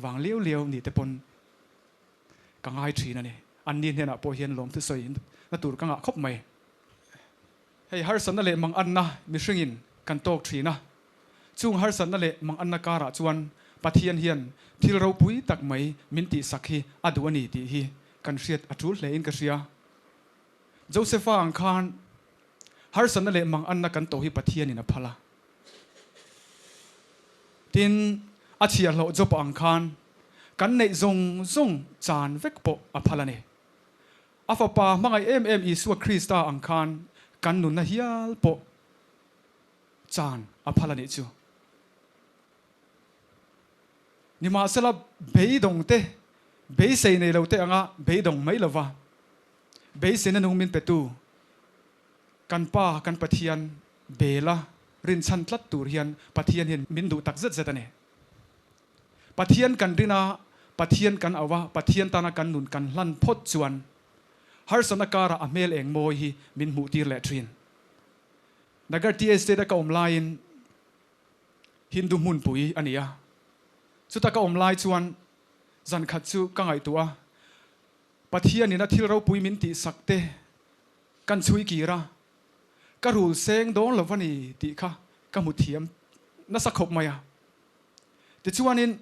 vang liau liau ni te pawn ka ngai thin a ni. Anni hnenah pawh hian lawmthu sawi na tur ka ngah khawp mai. Hei harsatna leh manganna mihringin kan tawk thin a, chung harsatna leh manganna karah chuan Pathian hian thil ropui tak mai min tihsak hi a duh a ni tih hi kan hriat a tul hle in ka hria. Josepha ang khan Harsatna leh manganna kan tawh hi Pathianin a phal a. Tin, a chhiahhlawh Job ang khan kan neih zawng zawng chan vek pawh a phal a ni. A Fapa hmangaih em em Isua Krista ang khan kan nunna hial pawh chan a phal a nih chu. Nimahsela, beidawng te, beisei nei lo te anga beidawng mai lova, Beiseina nung min petu kan Pa, kan Pathian bela rinchhan tlat tur hian Pathian hian min duh tak zet zet a ni. Pathian kan rin a, Pathian kan auh a, Pathian tana kan nun kan hlan phawt chuan harsatna karah a hmel eng mawi hi min hmuh tir leh thin. Nagar tea estate a ka awm laiin Hindu hmunpui a ni a, chuta ka awm lai chuan zan khat chu ka ngaihtuah a, Pathianin a thil ropui min tihsak te kan chhui kir a, ka rul seng dawn lo va ni tih kha ka hmu thiam nasa khawp mai a. Tichuanin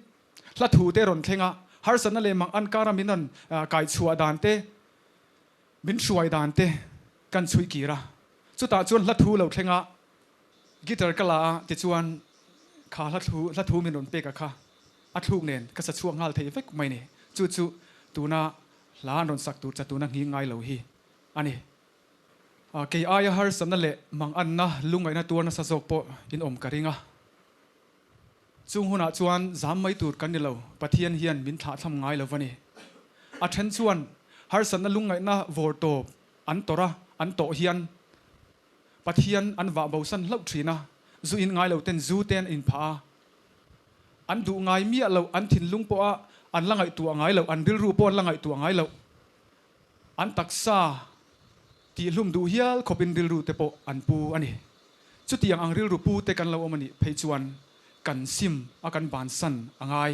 hla thu te rawn thleng a, harsatna leh mang ankara min rawn kaichhuah dan te, min hruai dan te kan chhui kir a. Chutah chuan hla thu lo thleng a, Guitar ka la a, tichuan kha hla thu hla thu min rawn pek a kha a thluk nen ka sa chhuak nghal thei vek mai ni. Chu chu tuna hla an rawn sak tur cha tuna nghing ngai lo hi a ni. Kei aia harsatna leh manganna lungngaihna tuar nasa zawk pawh in awm ka ring a. Chung hunah chuan zam mai tur kan ni lo, Pathian hian min thlahthlam ngai lo va ni. A then chuan harsatna lungngaihna vawr tawp an tawrh a, an tawh hian Pathian an vah bosan hlauh thin a, zu in ngai lo ten zu te an in phah a, an duh ngai miah loh, an thinlung pawh a an la ngaihtuah ngai loh, an rilru pawh an la ngaihtuah ngai loh, an taksa Tihhlum duh hial khawpin rilru te pawh an pu a ni. Chutiang ang rilru pu te kan lo awm a nih phei chuan kan sim a kan bansan a ngai.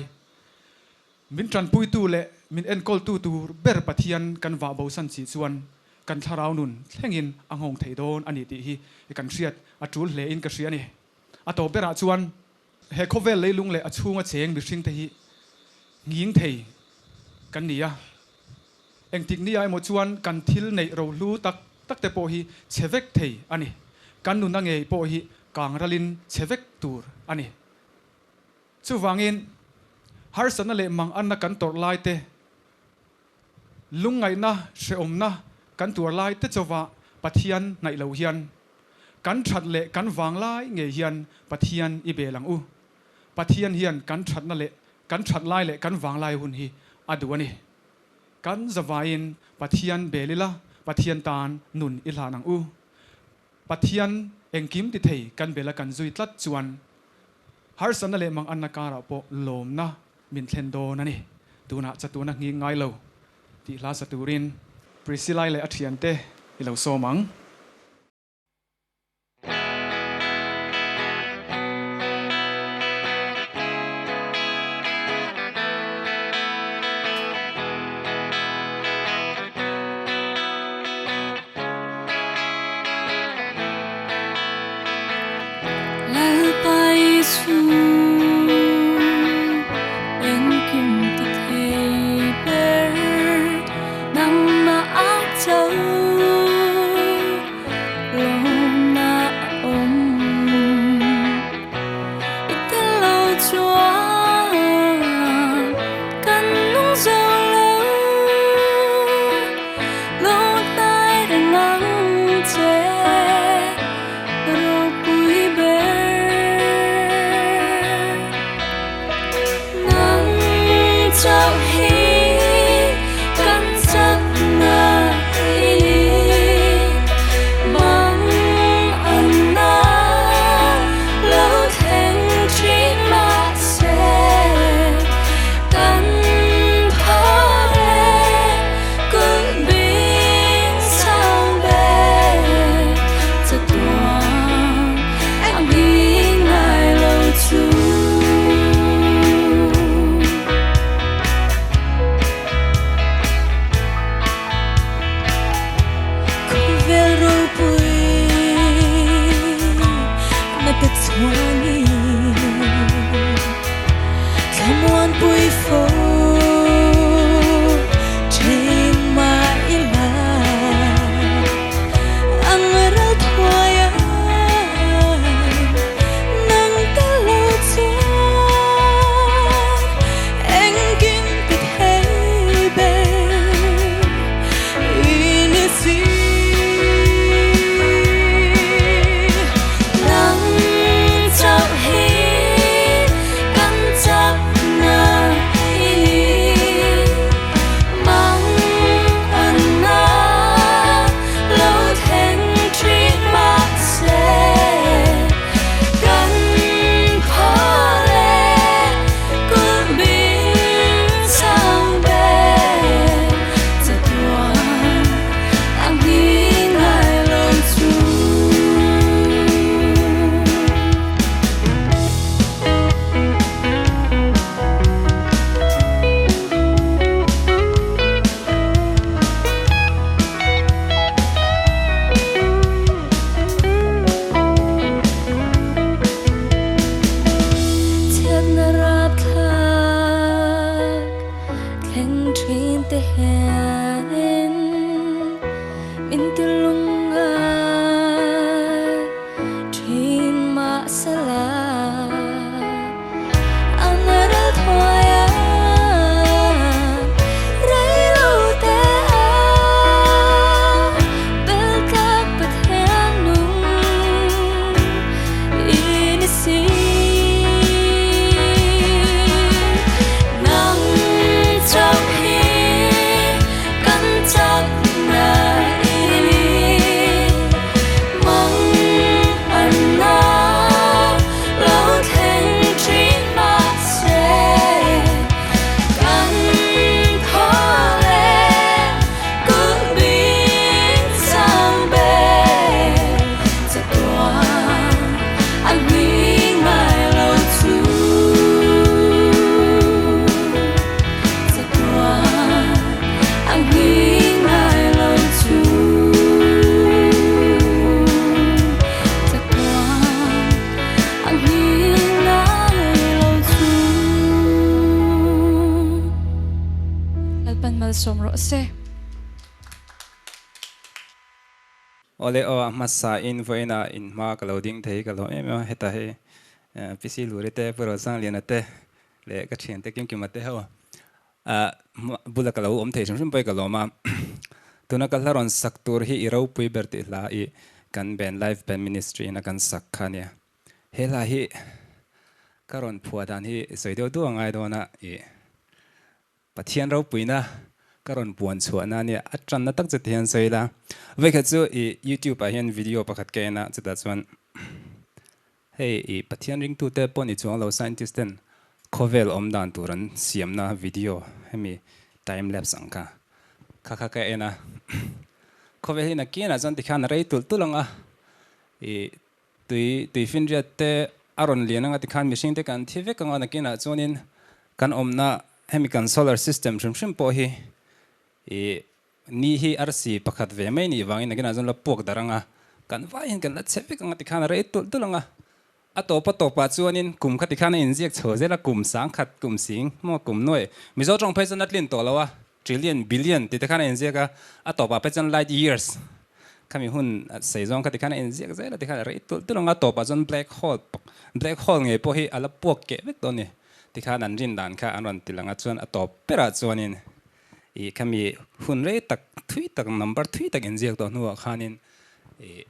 Min tanpuitu leh min enkawltu tur ber Pathian kan vah bosan si chuan kan thlarau nun thlengin a nghawng thei dawn a ni tih hi kan hriat a tul hle in ka hria a ni. A tawp berah chuan he khawvel leilung leh a chhunga cheng mihringte hi nghing thei kan ni a. Engtik nia emaw chuan kan thil neih rohlu tak tak te pawh hi chhe vek thei a ni. Kan nuna ngei pawh hi kang ralin chhe vek tur a ni. Chuvangin, harsatna leh manganna kan tawrh lai te, lungngaihna, hrehawmna kan tuar lai te chauva Pathian hnaih lo hian, kan that leh kan vang lai ngei hian Pathian i bel ang u. Pathian hian kan thatna leh kan that lai leh kan vang lai hun hi a duh a ni. Kan zavaiin Pathian bel ila, Pathian tan nun i hlan ang u. Pathian engkim ti thei kan bela kan zui tlat chuan harsatna leh manganna karah pawh lawmna min thlen dawn a ni. Tunah chatuna nghing ngai lo tih hla sa turin Priscilla-i leh a thiante i lo sawm ang. Lalpa Isu engkim ti thei ber nangmah a cho lawmna a awm i tel lo chuan kan nung zo lo lo hnai reng ang che ropui ber nang chauh hi kan chakna i ni mang anna lo thleng thin mahse kan phar e kulh bing sang ber chatuan a nghing ngai lo chu. Khawvel ropui na te chuanin thlamuanpui fo thin mah ila ang ral thuai a nang tel lo chuan engkim ti thei ber i ni si. Nang chauh hi kan chakna i ni mang anna lo thleng thin mahse kan phal e kulh bing sang ber chatuan a nghing ngai lo chu. Chhiatna rapthlak thleng thin te hianin min ti lungngai thin mahsela an ral thuai a rei lo te a bel tlak Pathian nung i ni si. Nang chauh hi kan chakna i ni. malsawm rawh se. Awle aw a hmasa in vawiin ah in hma ka lo ding thei ka lawm em em a heta hei PC Luri te Pu Rosangliana te leh ka thiante Kimkima te ho bula ka lo awm thei hrim hrim pawh i ka lawm a tuna ka hla rawn sak tur hi i ropui ber tih hla i kan band live band ministry in a kan sak kha ania he hla hi ka rawn phuah dan hi sawi deuh duh a ngai dawn a i Pathian ropuina ka rawn puan chhuahna ania a tanna tak chu ti hian sawi ila. Vawikhat chu i YouTube ah hian video pakhat ka en a, chutah chuan hei i Pathian ringtute pawh ni chuang lo scientist ten khawvel awm dan tur an siamna video hemi time lapse ang kha kha kha ka en a. Khawvel hi nakinah chuan tikhian a rei tulh tulh ang a, i Tui, tuifinriat te a rawn lian anga tikhan mihring te kan thi vek anga nakinah chuanin kan awmna hemi kan solar system hrim hrim pawh hi ih ni hi arsi pakhat ve mai nih vangin nakinah chuan la puak darh anga kan vai hian kan la chhe vek anga tikhan a rei tulh tulh anga a tawp a tawpah chuanin kum kha tikhan a inziak chho zel a kum sangkhat kum sing maw kum nuai Mizo tawng phei chuan a tlin tawh lo a. Trillion, billion tih te khan a inziak a, a tawpah phei chuan light years khami hun sei zawng kha tikhan a inziak zel a tikhan a rei tulh tulh ang a, tawpah chuan black hole black hole ngei pawh hi a la puak keh vek dawn a ni. Tikhan an rin dan kha an rawn ti lang a, chuan a tawp berah chuanin ih khami hun rei tak thui tak number thui tak inziak tawh hnuah khanin ih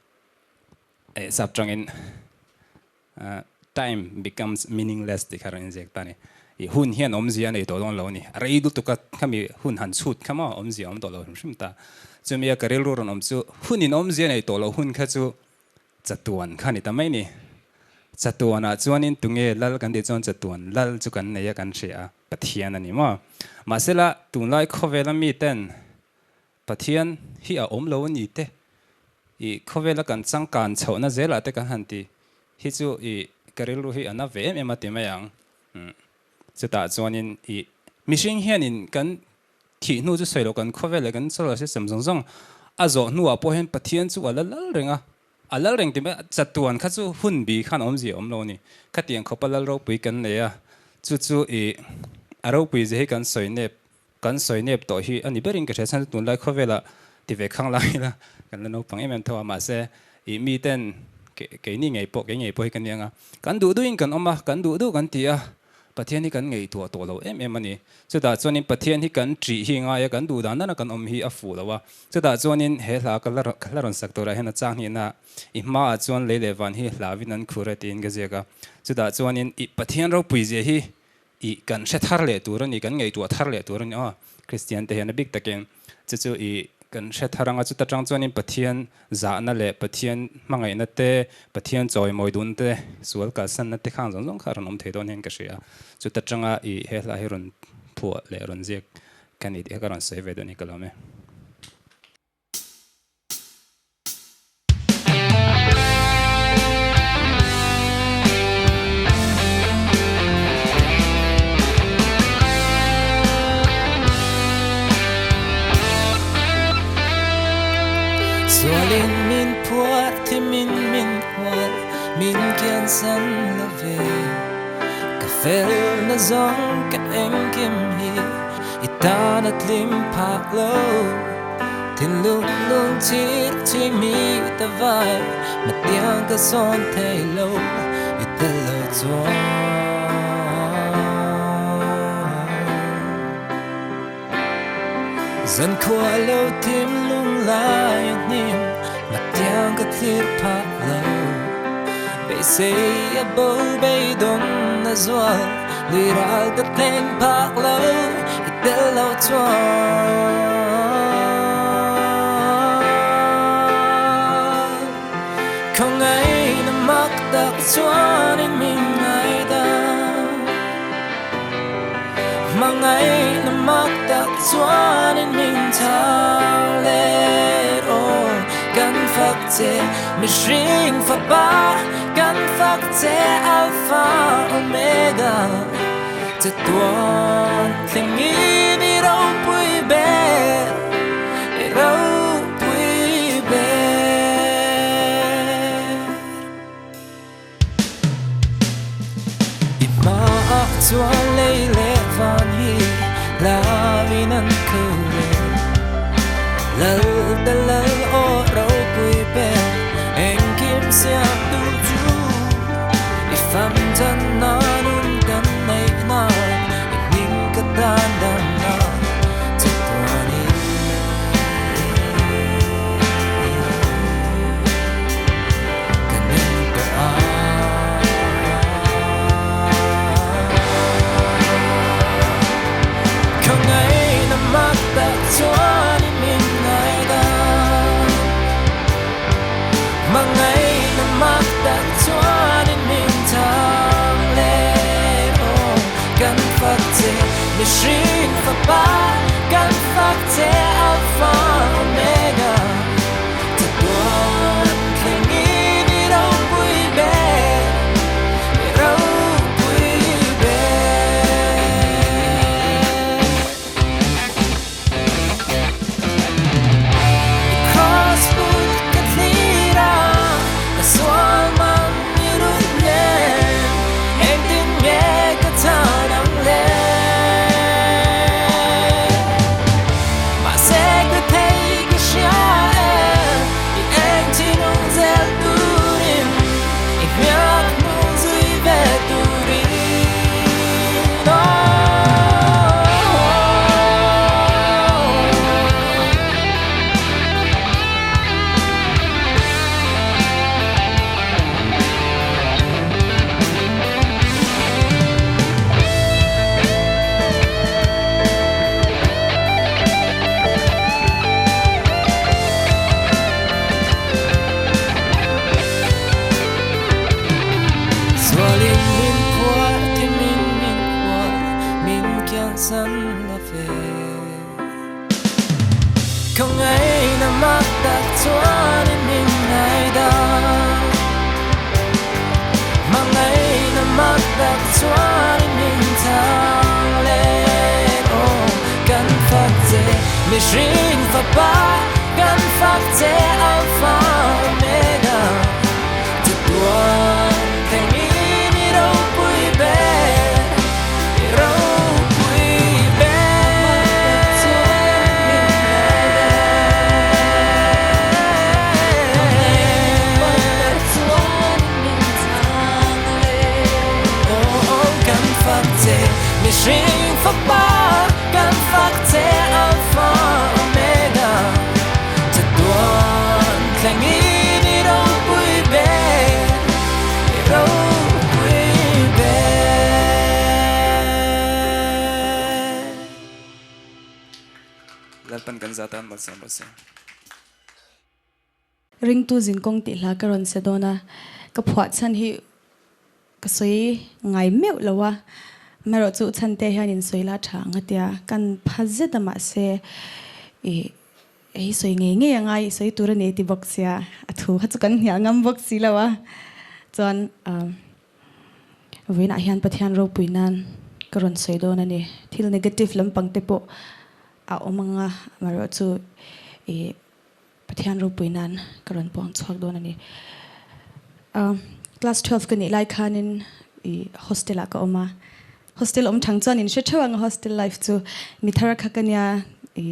sap tangin Time becomes meaningless tih kha rawn inziak ta a ni. I hun hian awmzia a nei tawh dawn lo a ni. A rei lutuk a, khami hun han chhut kha maw awmzia a awm tawh lo hrim hrim ta. Chumi a ka rilru rawn awm chu hunin awmzia a nei tawh lo hun kha chu chatuan kha a ni ta mai a ni. Chatuanah chuanin tunge lal kan tih chuan chatuan lal chu kan nei a kan hria a, Pathian a ni maw. Mahsela tunlai khawvela miten Pathian hi a awm lo a ni te, i khawvela kan changkan chhohna zelah te kan han ti hi chu i ka rilru hi a na ve em em a ti mai ang. Chutah chuanin i mihring hianin kan thih hnu chu sawi loh kan khawvel leh kan solar system zawng zawng a zawh hnuah pawh hian Pathian chu a la lal reng a, a lal reng ti mai a, chatuan kha chu hun bi khan awmzia a awm lo a ni. Khatiang khawpa lal ropui kan nei a, chu chu i a ropui zia hi kan sawi nep Kan sawi nep tawh hi a ni berin ka hria chhan chu tunlai khawvelah ti ve khang lai ila kan la naupang em em tho a mahse ih miten keini ngei pawh kei ngei pawh hi ka nia nga kan duh duhin kan awm a kan duh duh kan ti a Pathian hi kan ngaihtuah tawh lo em em a ni chutah chuanin Pathian hi kan ṭih hi ngai a kan duh dan dana kan awm hi a fuh lo a chutah chuanin he hla ka la ka hla rawn sak turah hian a chang hnihna i hmaah chuan lei leh van hi hlauin an khur e tiin ka ziak a chutah chuanin ih Pathian ropui zia hi Ih kan hre thar leh tur a ni, kan ngaihtuah thar leh tur a ni aw. Kristian te hian a bik takin chu chu ih kan hre thar anga chuta tang chuanin Pathian zahna leh Pathian hmangaihna te, Pathian chawimawi dun te, sual kalsanna te khang zawng zawng kha a rawn awm thei dawn hian ka hria. Chuta tanga ih he hla hi rawn phuah leh rawn ziak ka ni tih kha ka rawn sawi ve duh a ni ka lawm e. Sualin min phuar thimin min hual min kiansan lo ve Ka fel na zawng ka engkim hi i tan a tlim phak lo Thinlung lung chir chi mi ta vai Mà tiang ka sawn thei lo i tel lo chuan Zan khua lo thim lung lai a hnim Mà tiang ka thlir phak lo Beisei a bo beidawng a zual Lui ral ka thleng phak lo i tel lo chuan Khawngaih na mak tak chuan in min ngaidam Hmangaih na mak tak chuan in min chhang let aw Kan fak che mihring fapa Kan fak che Alpha Omega Chatuan thlengin i ropui ber i ropui ber. I hmaah chuan lei leh van hi hlauin an khur e. Mihring fapa kan fak che Alpha Omega Chatuan thlengin i ropui ber I ropui ber. I cross put ka thlir a, ka sual man i rut nen, engtin nge ka chhan ang le? Mahse ka thei ka hria e, i eng thinung zel turin, i hmiak hnung zui ve turin. Zualin min phuar thimin min phuar min kiansan la ve. Ka ngaina mak tak chuanin min ngaidam Ma ngaina mak tak chuanin min chang let Aw kan fak che mihring fapa kan fak che Alpha Omega Chatuan thlengin i ropui ber, i ropui ber. Oh, kan fak che mihring fapa, kan fak che Alpha Omega. Chatuan thlengin i ropui ber, i ropui ber. Lalpan kan zat a, malsawm rawh se. Ringtu zinkawng tih hla ka rawn se dawn a, ka phuah chhan hi ka sawi ngai meuh lo a, amaherawh chu chhante hian in sawi la tha ang a tia, kan pha zet a mahse ih hei sawi ngei ngei a ngai i sawi tur a ni ti bawk sia, a thu kha chu kan hnial ngam bawk si lo a, chuan ah vawiinah hian Pathian ropui nan ka rawn sawi dawn a ni, thil negative lampang te pawh a awm ang a, amaherawh chu ih. Pathian ropui nan ka rawn puang chhuak dawn a ni. Class 12 ka nih lai khanin i hostel ah ka awm a. Hostel awm thang chuan in hre theuh ang a hostel life chu mi thar kha ka nia i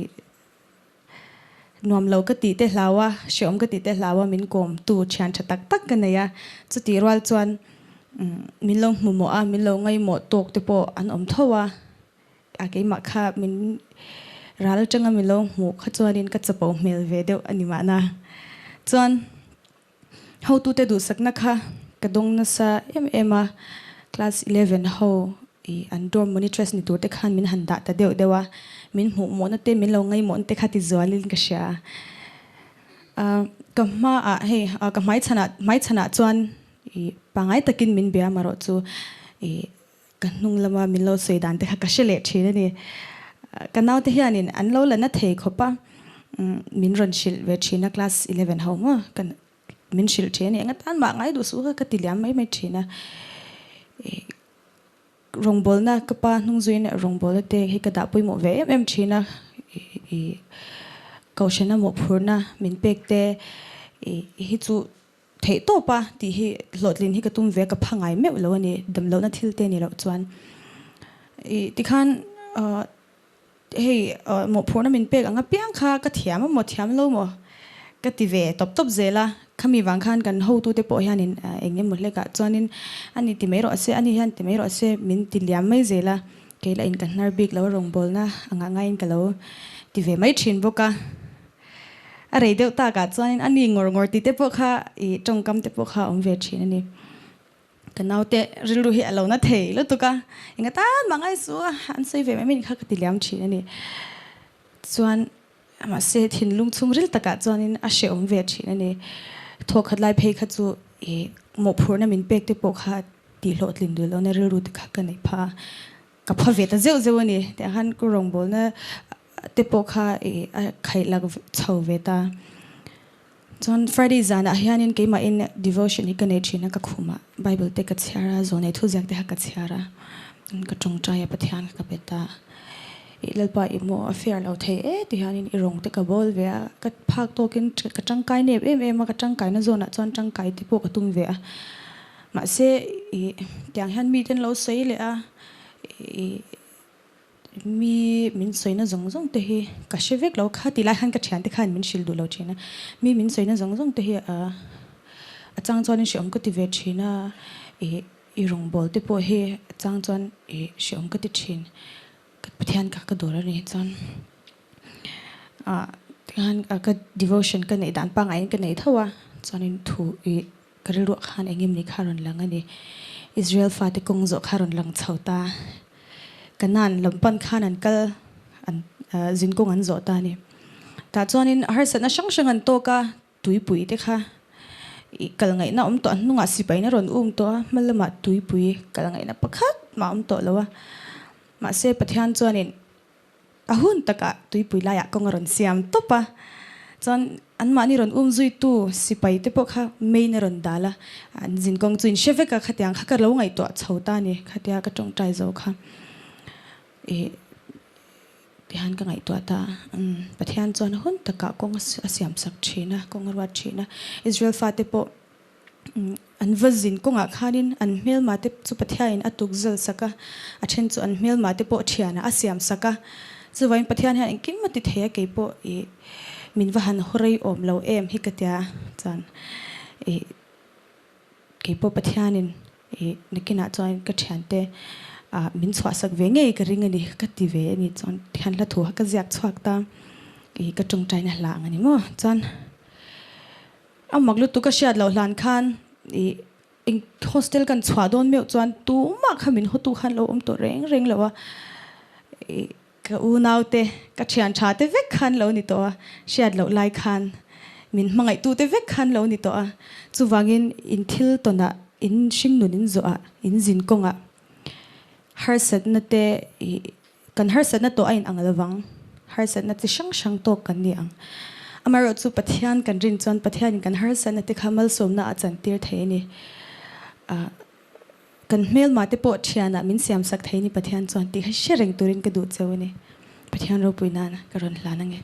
nuam lo ka tih te hlau a, hreawm ka tih te hlau a min kawm tu thian tha tak tak ka nei a. Chutih rual chuan min lo hmu mawh a, min lo ngaihmawh tawk te pawh an awm tho a. A keimah kha min ral atanga min lo hmuh kha chuanin ka chapo hmel ve deuh a ni mahna. Chuan hotute duhsakna kha ka dawng nasa em em a, class 11 ho i an dorm monitress ni tur te khan min han dah ta deuh deuh a, min hmuh mawhna te min lo ngaihmawhna te kha ti zualin ka hria. Ka hmaah hei ka hmaichhanah hmaichhanah chuan i pangai takin min bia marawh chu i Ka hnung lama min lo sawi dan te kha ka hre leh thin a ni. Ka naute hianin an lo la na thei khawp a, min rawn hrilh ve thin a, class 11 ho maw ka min hrilh thin a ni. Enga tan mah ngai duh suh kha ka ti liam mai mai thin a. Rawngbawlna ka pa hnung zuiin rawngbawlna te hi ka dah pawimawh ve em em thin a. Kohhrana mawhphurhna min pek te hi chu Theih tawp a tih hi hlawhtlin hi ka tum ve ka pha ngai meuh lo a ni, damlohna thil te ni loh chuan. I tikhan hei mawhphurhna min pek ang apiang kha ka thiam a maw thiam lo maw ka ti ve tawp tawp zel a, khami vang khan kan hotute pawh hianin eng emaw hlekah chuanin ani ti mai rawh se, ani hian ti mai rawh se min ti liam mai zel a, kei lah in ka hnar bik lo a rawngbawlna angah ngaiin ka lo ti ve mai thin bawk a. A rei deuh takah chuanin a ni ngawr ngawr tih te pawh kha ih tawngkam te pawh kha a awm ve thin a ni. Ka naute rilru hi a lo na thei lutuk a, enga tan mah ngai suh a, an sawi ve mai mai kha ka ti liam thin a ni. Chuan mahse thinlung chhungril takah chuanin a hrehawm ve thin a ni. Thawkhat lai phei kha chu ih mawhphurhna min pek te pawh kha tihhlawhtlin duh lohna rilru te kha ka neih phah a. ka pha ve ta zeuh zeuh a ni. Tiang khan ka rawngbawlna te pawh kha ih a khaih lak chho ve ta. Chuan Friday zanah hianin keimahin devotion hi ka nei thin a, ka khumah Bible te ka chhiar a, zawnei thuziak te kha ka chhiar a, ka tawngtai a Pathian kha ka bet a, ih Lalpa i maw a fair lo thei e ti hianin i rawng te ka bawl ve a, ka phak tawkin ka tangkai nep em em a, ka tangkaina zawnah chuan tangkai te pawh ka tum ve a, mahse ih tiang hian miten lo sawi leh a, ih. Mi min sawina zawng zawng te hi ka hre vek lo kha ti lai khan ka thiante khan min hrilh duh lo thin a, mi min sawina zawng zawng te hi a chang chuan in hreawm ka ti ve thin a, ih i rawngbawl te pawh hi a chang chuan ih hreawm ka ti thin, ka Pathian kha ka dawr a ni chuan ah tikhan ka devotion ka neih dan pangaiin ka nei tho a chuanin thu ih. Ka rilruah khan eng em ni kha rawn lang a ni. Israel fate kawng zawh kha rawn lang chho ta. Kanaan lam pan khan an kal, an zin kawng an zawh ta a ni. Tah chuanin harsatna hrang hrang an tawk a, tuipui te kha ih kal ngaihna awm tawh a, hnungah sipaina rawn um tawh a, hma lamah tuipui kal ngaihna pakhat mah a awm tawh lo a. Mahse Pathian chuanin A hun takah tuipui laiah kawng a rawn siam tawp a, chuan anmahni rawn um zuitu sipai te pawh kha main a rawn dal a, an zin kawng chu in hre vek a, khatiang kha ka lo ngaihtuah chho ta a ni, khatia ka tawngtai zo kha ih tihian ka ngaihtuah ta a, umm Pathian chuan a hun takah kawng a siam sak thin a, kawng a ruat thin a, Israel fate pawh An va zin kawngah khanin an hmelma te chu Pathianin a tuk zal sak a, a then chu an hmelma te pawh thianah a siam sak a. Chuvain Pathian hian engkim a ti thei a, kei pawh ih min va han haw rei awm lo em hi ka tia chuan ih kei pawh Pathianin ih nakinah chuan ka thiante ah min chhuahsak ve ngei ka ring a ni ka ti ve a ni chuan thian hla thu kha ka ziak chhuak ta ih ka tawngtaina hla ang a ni maw chuan. A mak lutuk ka hriat loh hlan khan ih eng hostel kan chhuah dawn meuh chuan tumah kha min hawtu khan lo awm tawh reng reng lo a, ih ka unau te ka thian tha te vek khan lo ni tawh a, hriat loh lai khan min hmangaihtu te vek khan lo ni tawh a, chuvangin in thil tawnah in hringnun in zawhah in zin kawngah harsatna te ih Kan harsatna tawh a inang lovang, harsatna chi hrang hrang tawk kan ni ang. Amaherawhchu Pathian kan rin chuan Pathianin kan harsatna te kha malsawmna a chantir thei a ni. Kan hmelma te pawh thianah min siamsak thei a ni Pathian chuan tih kha hre reng turin ka duh cheu a ni. Pathian ropui nan ka rawn hlan ange.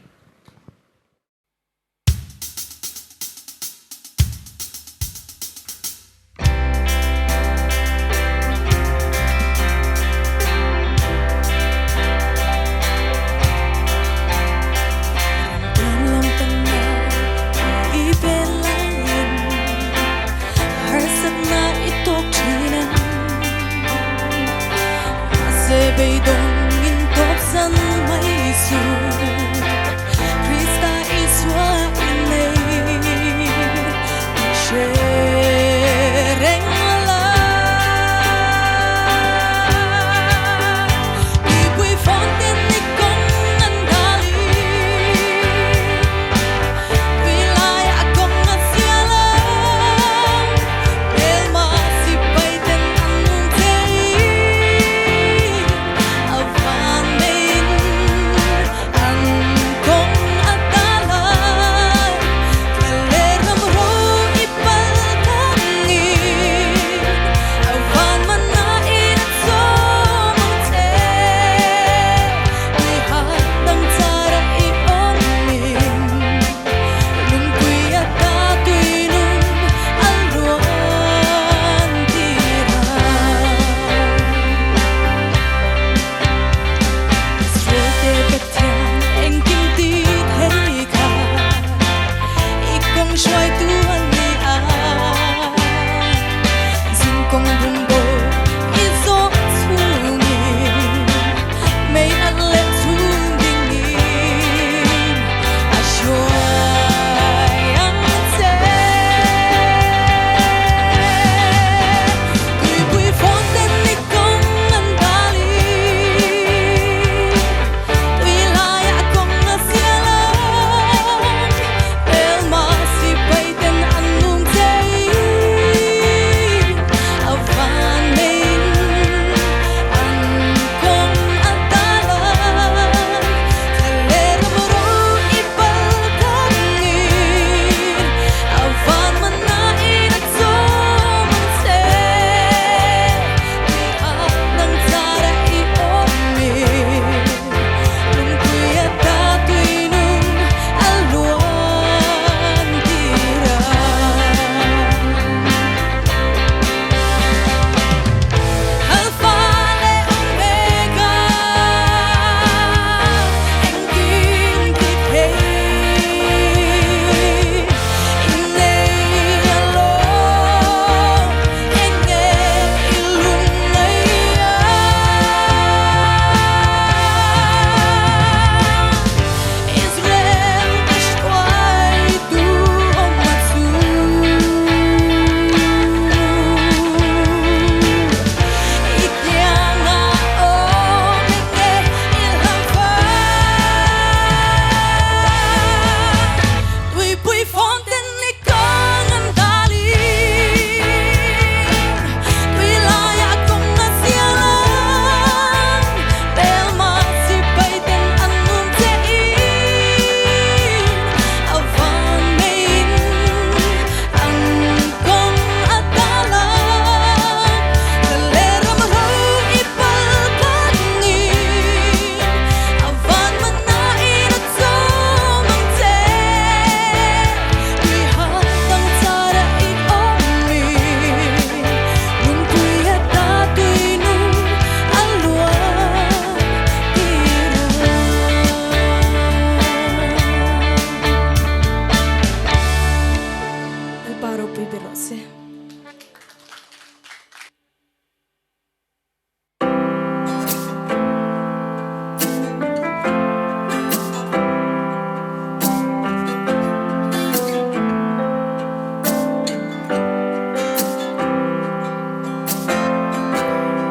ropui ber rawh se.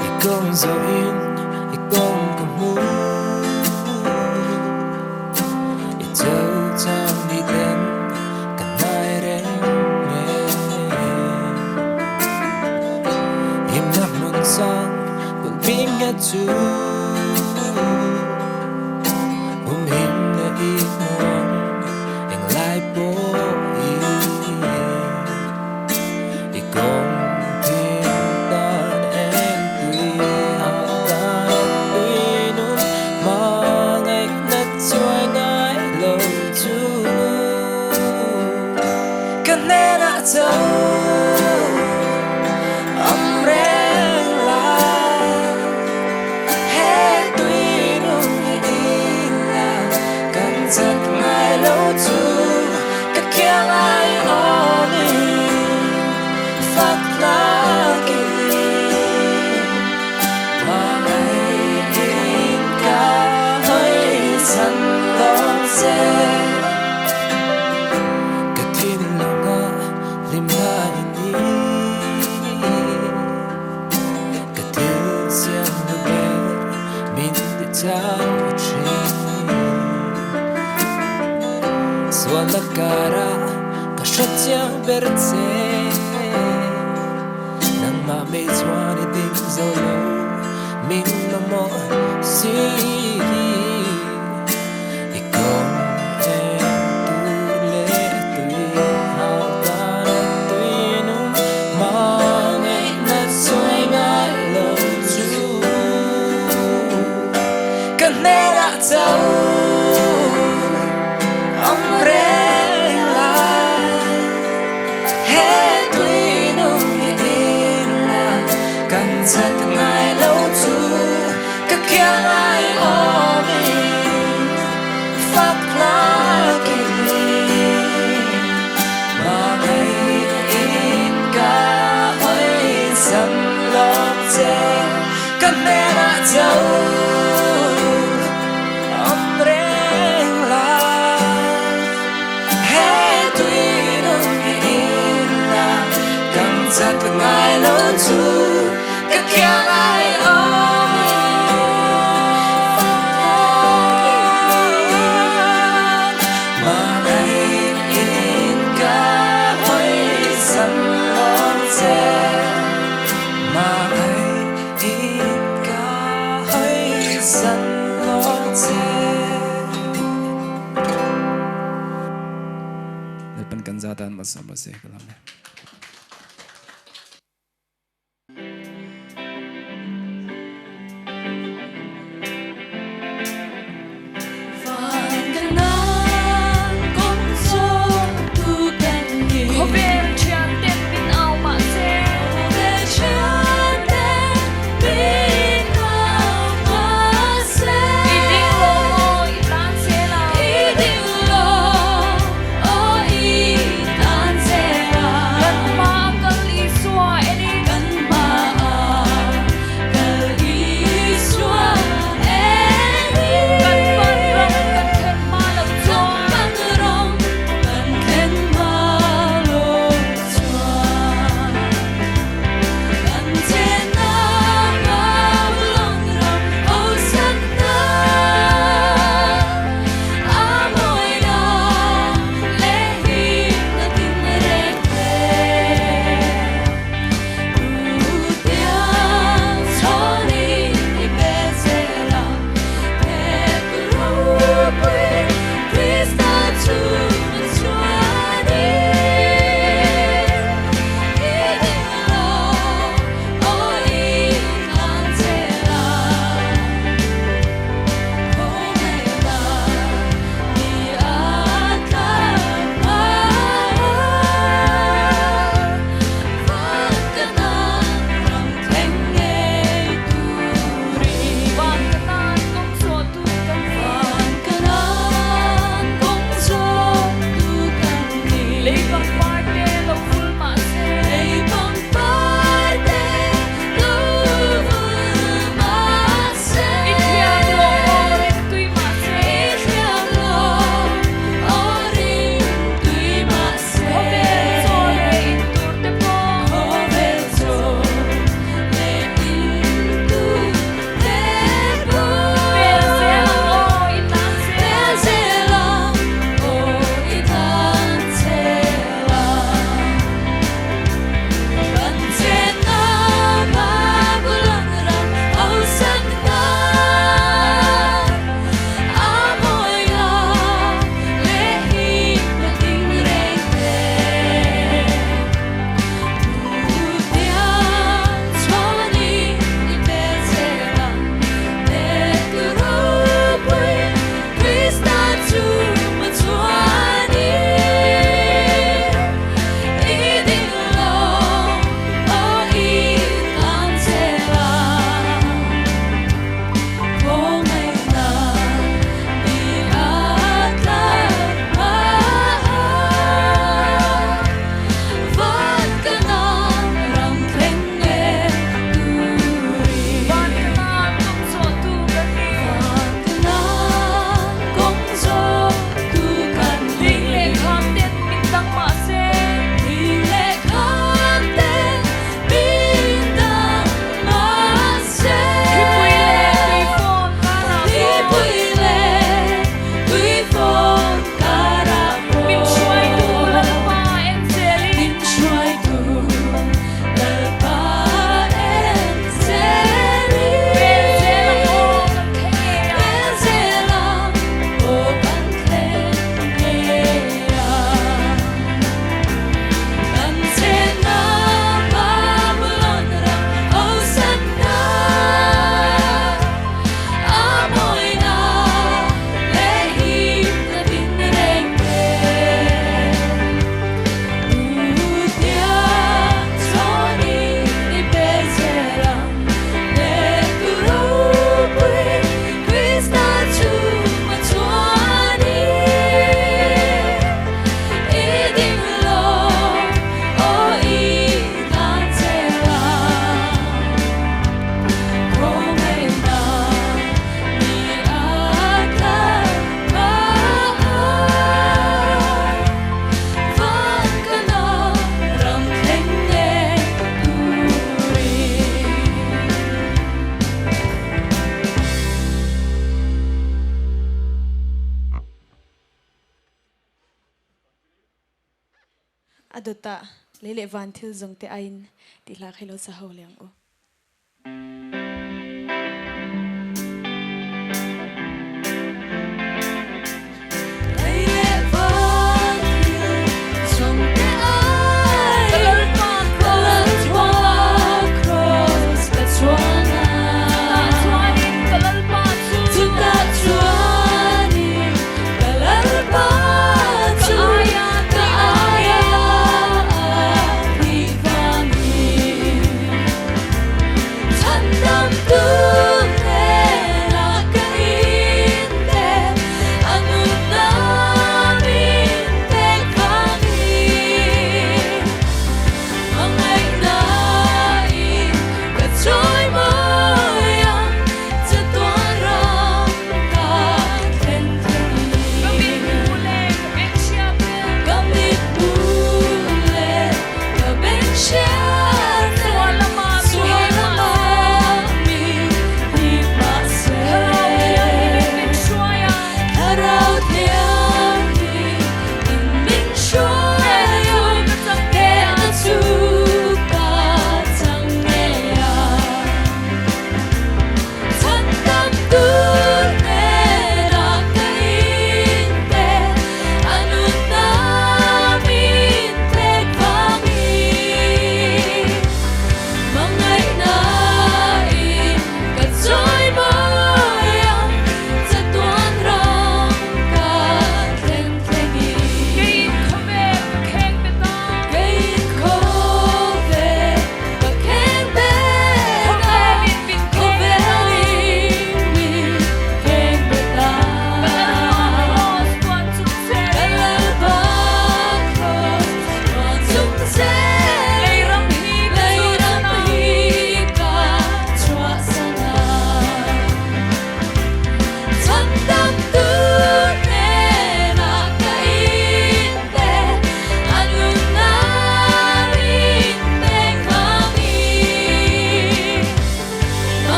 I kawng zawhin i kawng ka hmu I cho chang ni ten ka hnai reng nge Himna hmun sang kulhbing nge chu Humhimna i hmuang englai pawhin I kawng thin tan eng tui hang tan tui nun hmangaihna chuai ngai lo chu Ka hnenah cho awm reng lai He tui nun hi ila kan chat ngai lo chu Ka khiang ai awmin fak tlakin Hmangaih ka hawi chan dawn che. Ka thinlunga hlimna i ni. Ka thil siam na ber min ti chau thin. Sualna kara ka hrechiang ber che. Nangmah mei chuan i ding zo lo min mamawh si. I kawng eng tur leh tui hau tan a tui nung hmangaihna chuai ngai lo chu ka hnenah cho awm reng lai. He tui nung hi ila kan chat ngai lo chu ka khiang ai awmin fak tlakin hmangaih ka hawi sam lawm che ka hnenah cho awm reng lai. He tui nung hi ila kan chat ngai lo chu ka khiang ai awmin hmangaih in ka hawi sam lawm che hmangaih in ka hawi san lawm che. Lalpan kan za tan malsawm rawh se ka lam e. Khawvel thianten min au mahse. Khawvel thianten min au mahse. I ding lo maw i tan zel a. I ding lo aw i tan zel a. A dawtah lei leh van thil zawng te aiin tih hla kha i lo sa ho leh ang u.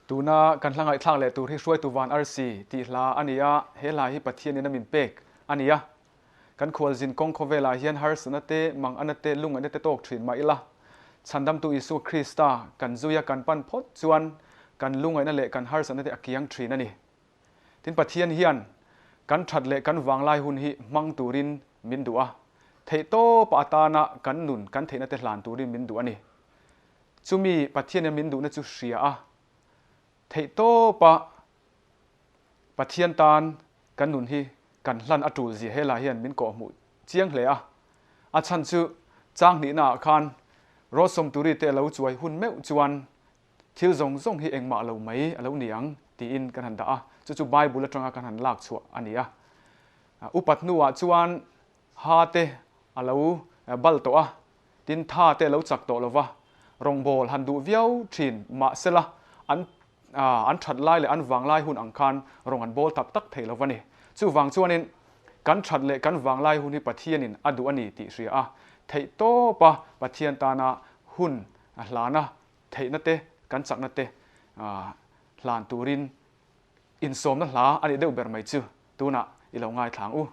Tuna kan hla ngaihthlak leh tur hi Hruaitu Van Arsi tih hla a ni a, he hla hi Pathianin a min pek a ni a. Kan khualzin kawng khawvelah hian harsatna te, mangana te, lungaihna te tawk thin mah ila, Chhandamtu Isua Krista kan zuia kan pan phawt chuan kan lungaihna leh kan harsatna te a kiang thin a ni. Tin, Pathian hian kan that leh kan vanglai hun hi hmang turin min duh a, theihtawpa atana kan nun kan theihna te hlan turin min duh a ni. Chumi Pathianin min duhna chu hria a, theihtawpa Pathian tan kan nun hi kan hlan a tul zia helai hian min kawhhmuh chiang hle a. A chhan chu chang hnihnaah khan Rawsawmturi te a lo chuai hun meuh chuan thil zawng zawng hi engmah lo mai a lo ni ang tiin kan han dah a, chu chu Bible atanga kan han lak chhuah a ni a. Upat hnuah chuan ha te a lo bal tawh a, Tin, tha te lo chak tawh lova, rawngbâwl han duh viau thin mahsela an an that lai leh an vang lai hun ang khan rawng an bâwl tak tak thei lova ni. Chuvang chuanin kan that leh kan vang lai hun hi Pathianin a duh a ni tih hria a, theih tawpa Pathian tana hun hlana theihna te kan chakna te hlan turin insawmna hla a nih deuh ber mai chu tunah i lo ngaithla ang u.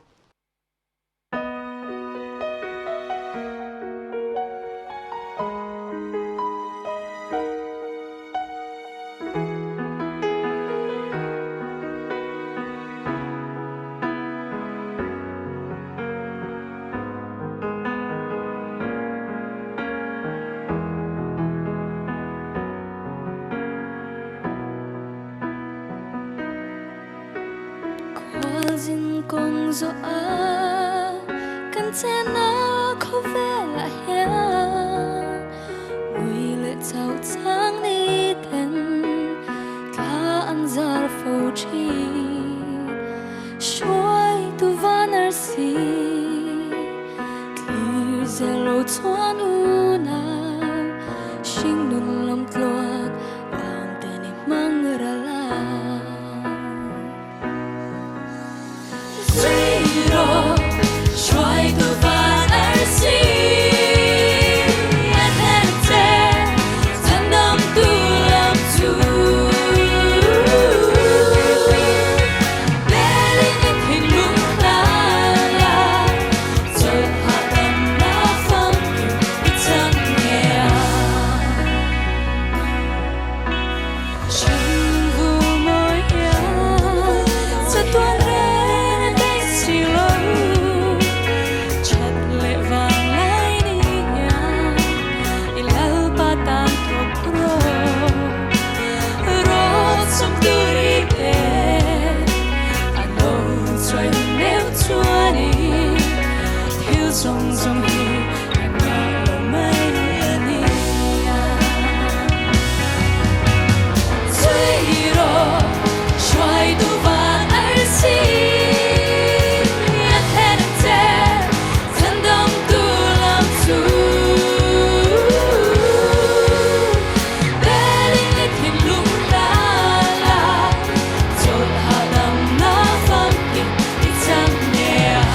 Khualzin kawng zawh a kan chenna khawvelah hian mui leh chauh chang ni ten thla an zar fo thin. Hruaitu van arsi thlir zel lo chuan unau hringnun lam tluan vang te ni hmang ral a. zawng zawng hi engmah lo mai a ni a. Zui rawh hruaitu van arsi a thlen ang che chhandamtu lam chu. Belin i thinlung hlan la chawlh hahdamna famkim i chang nge a.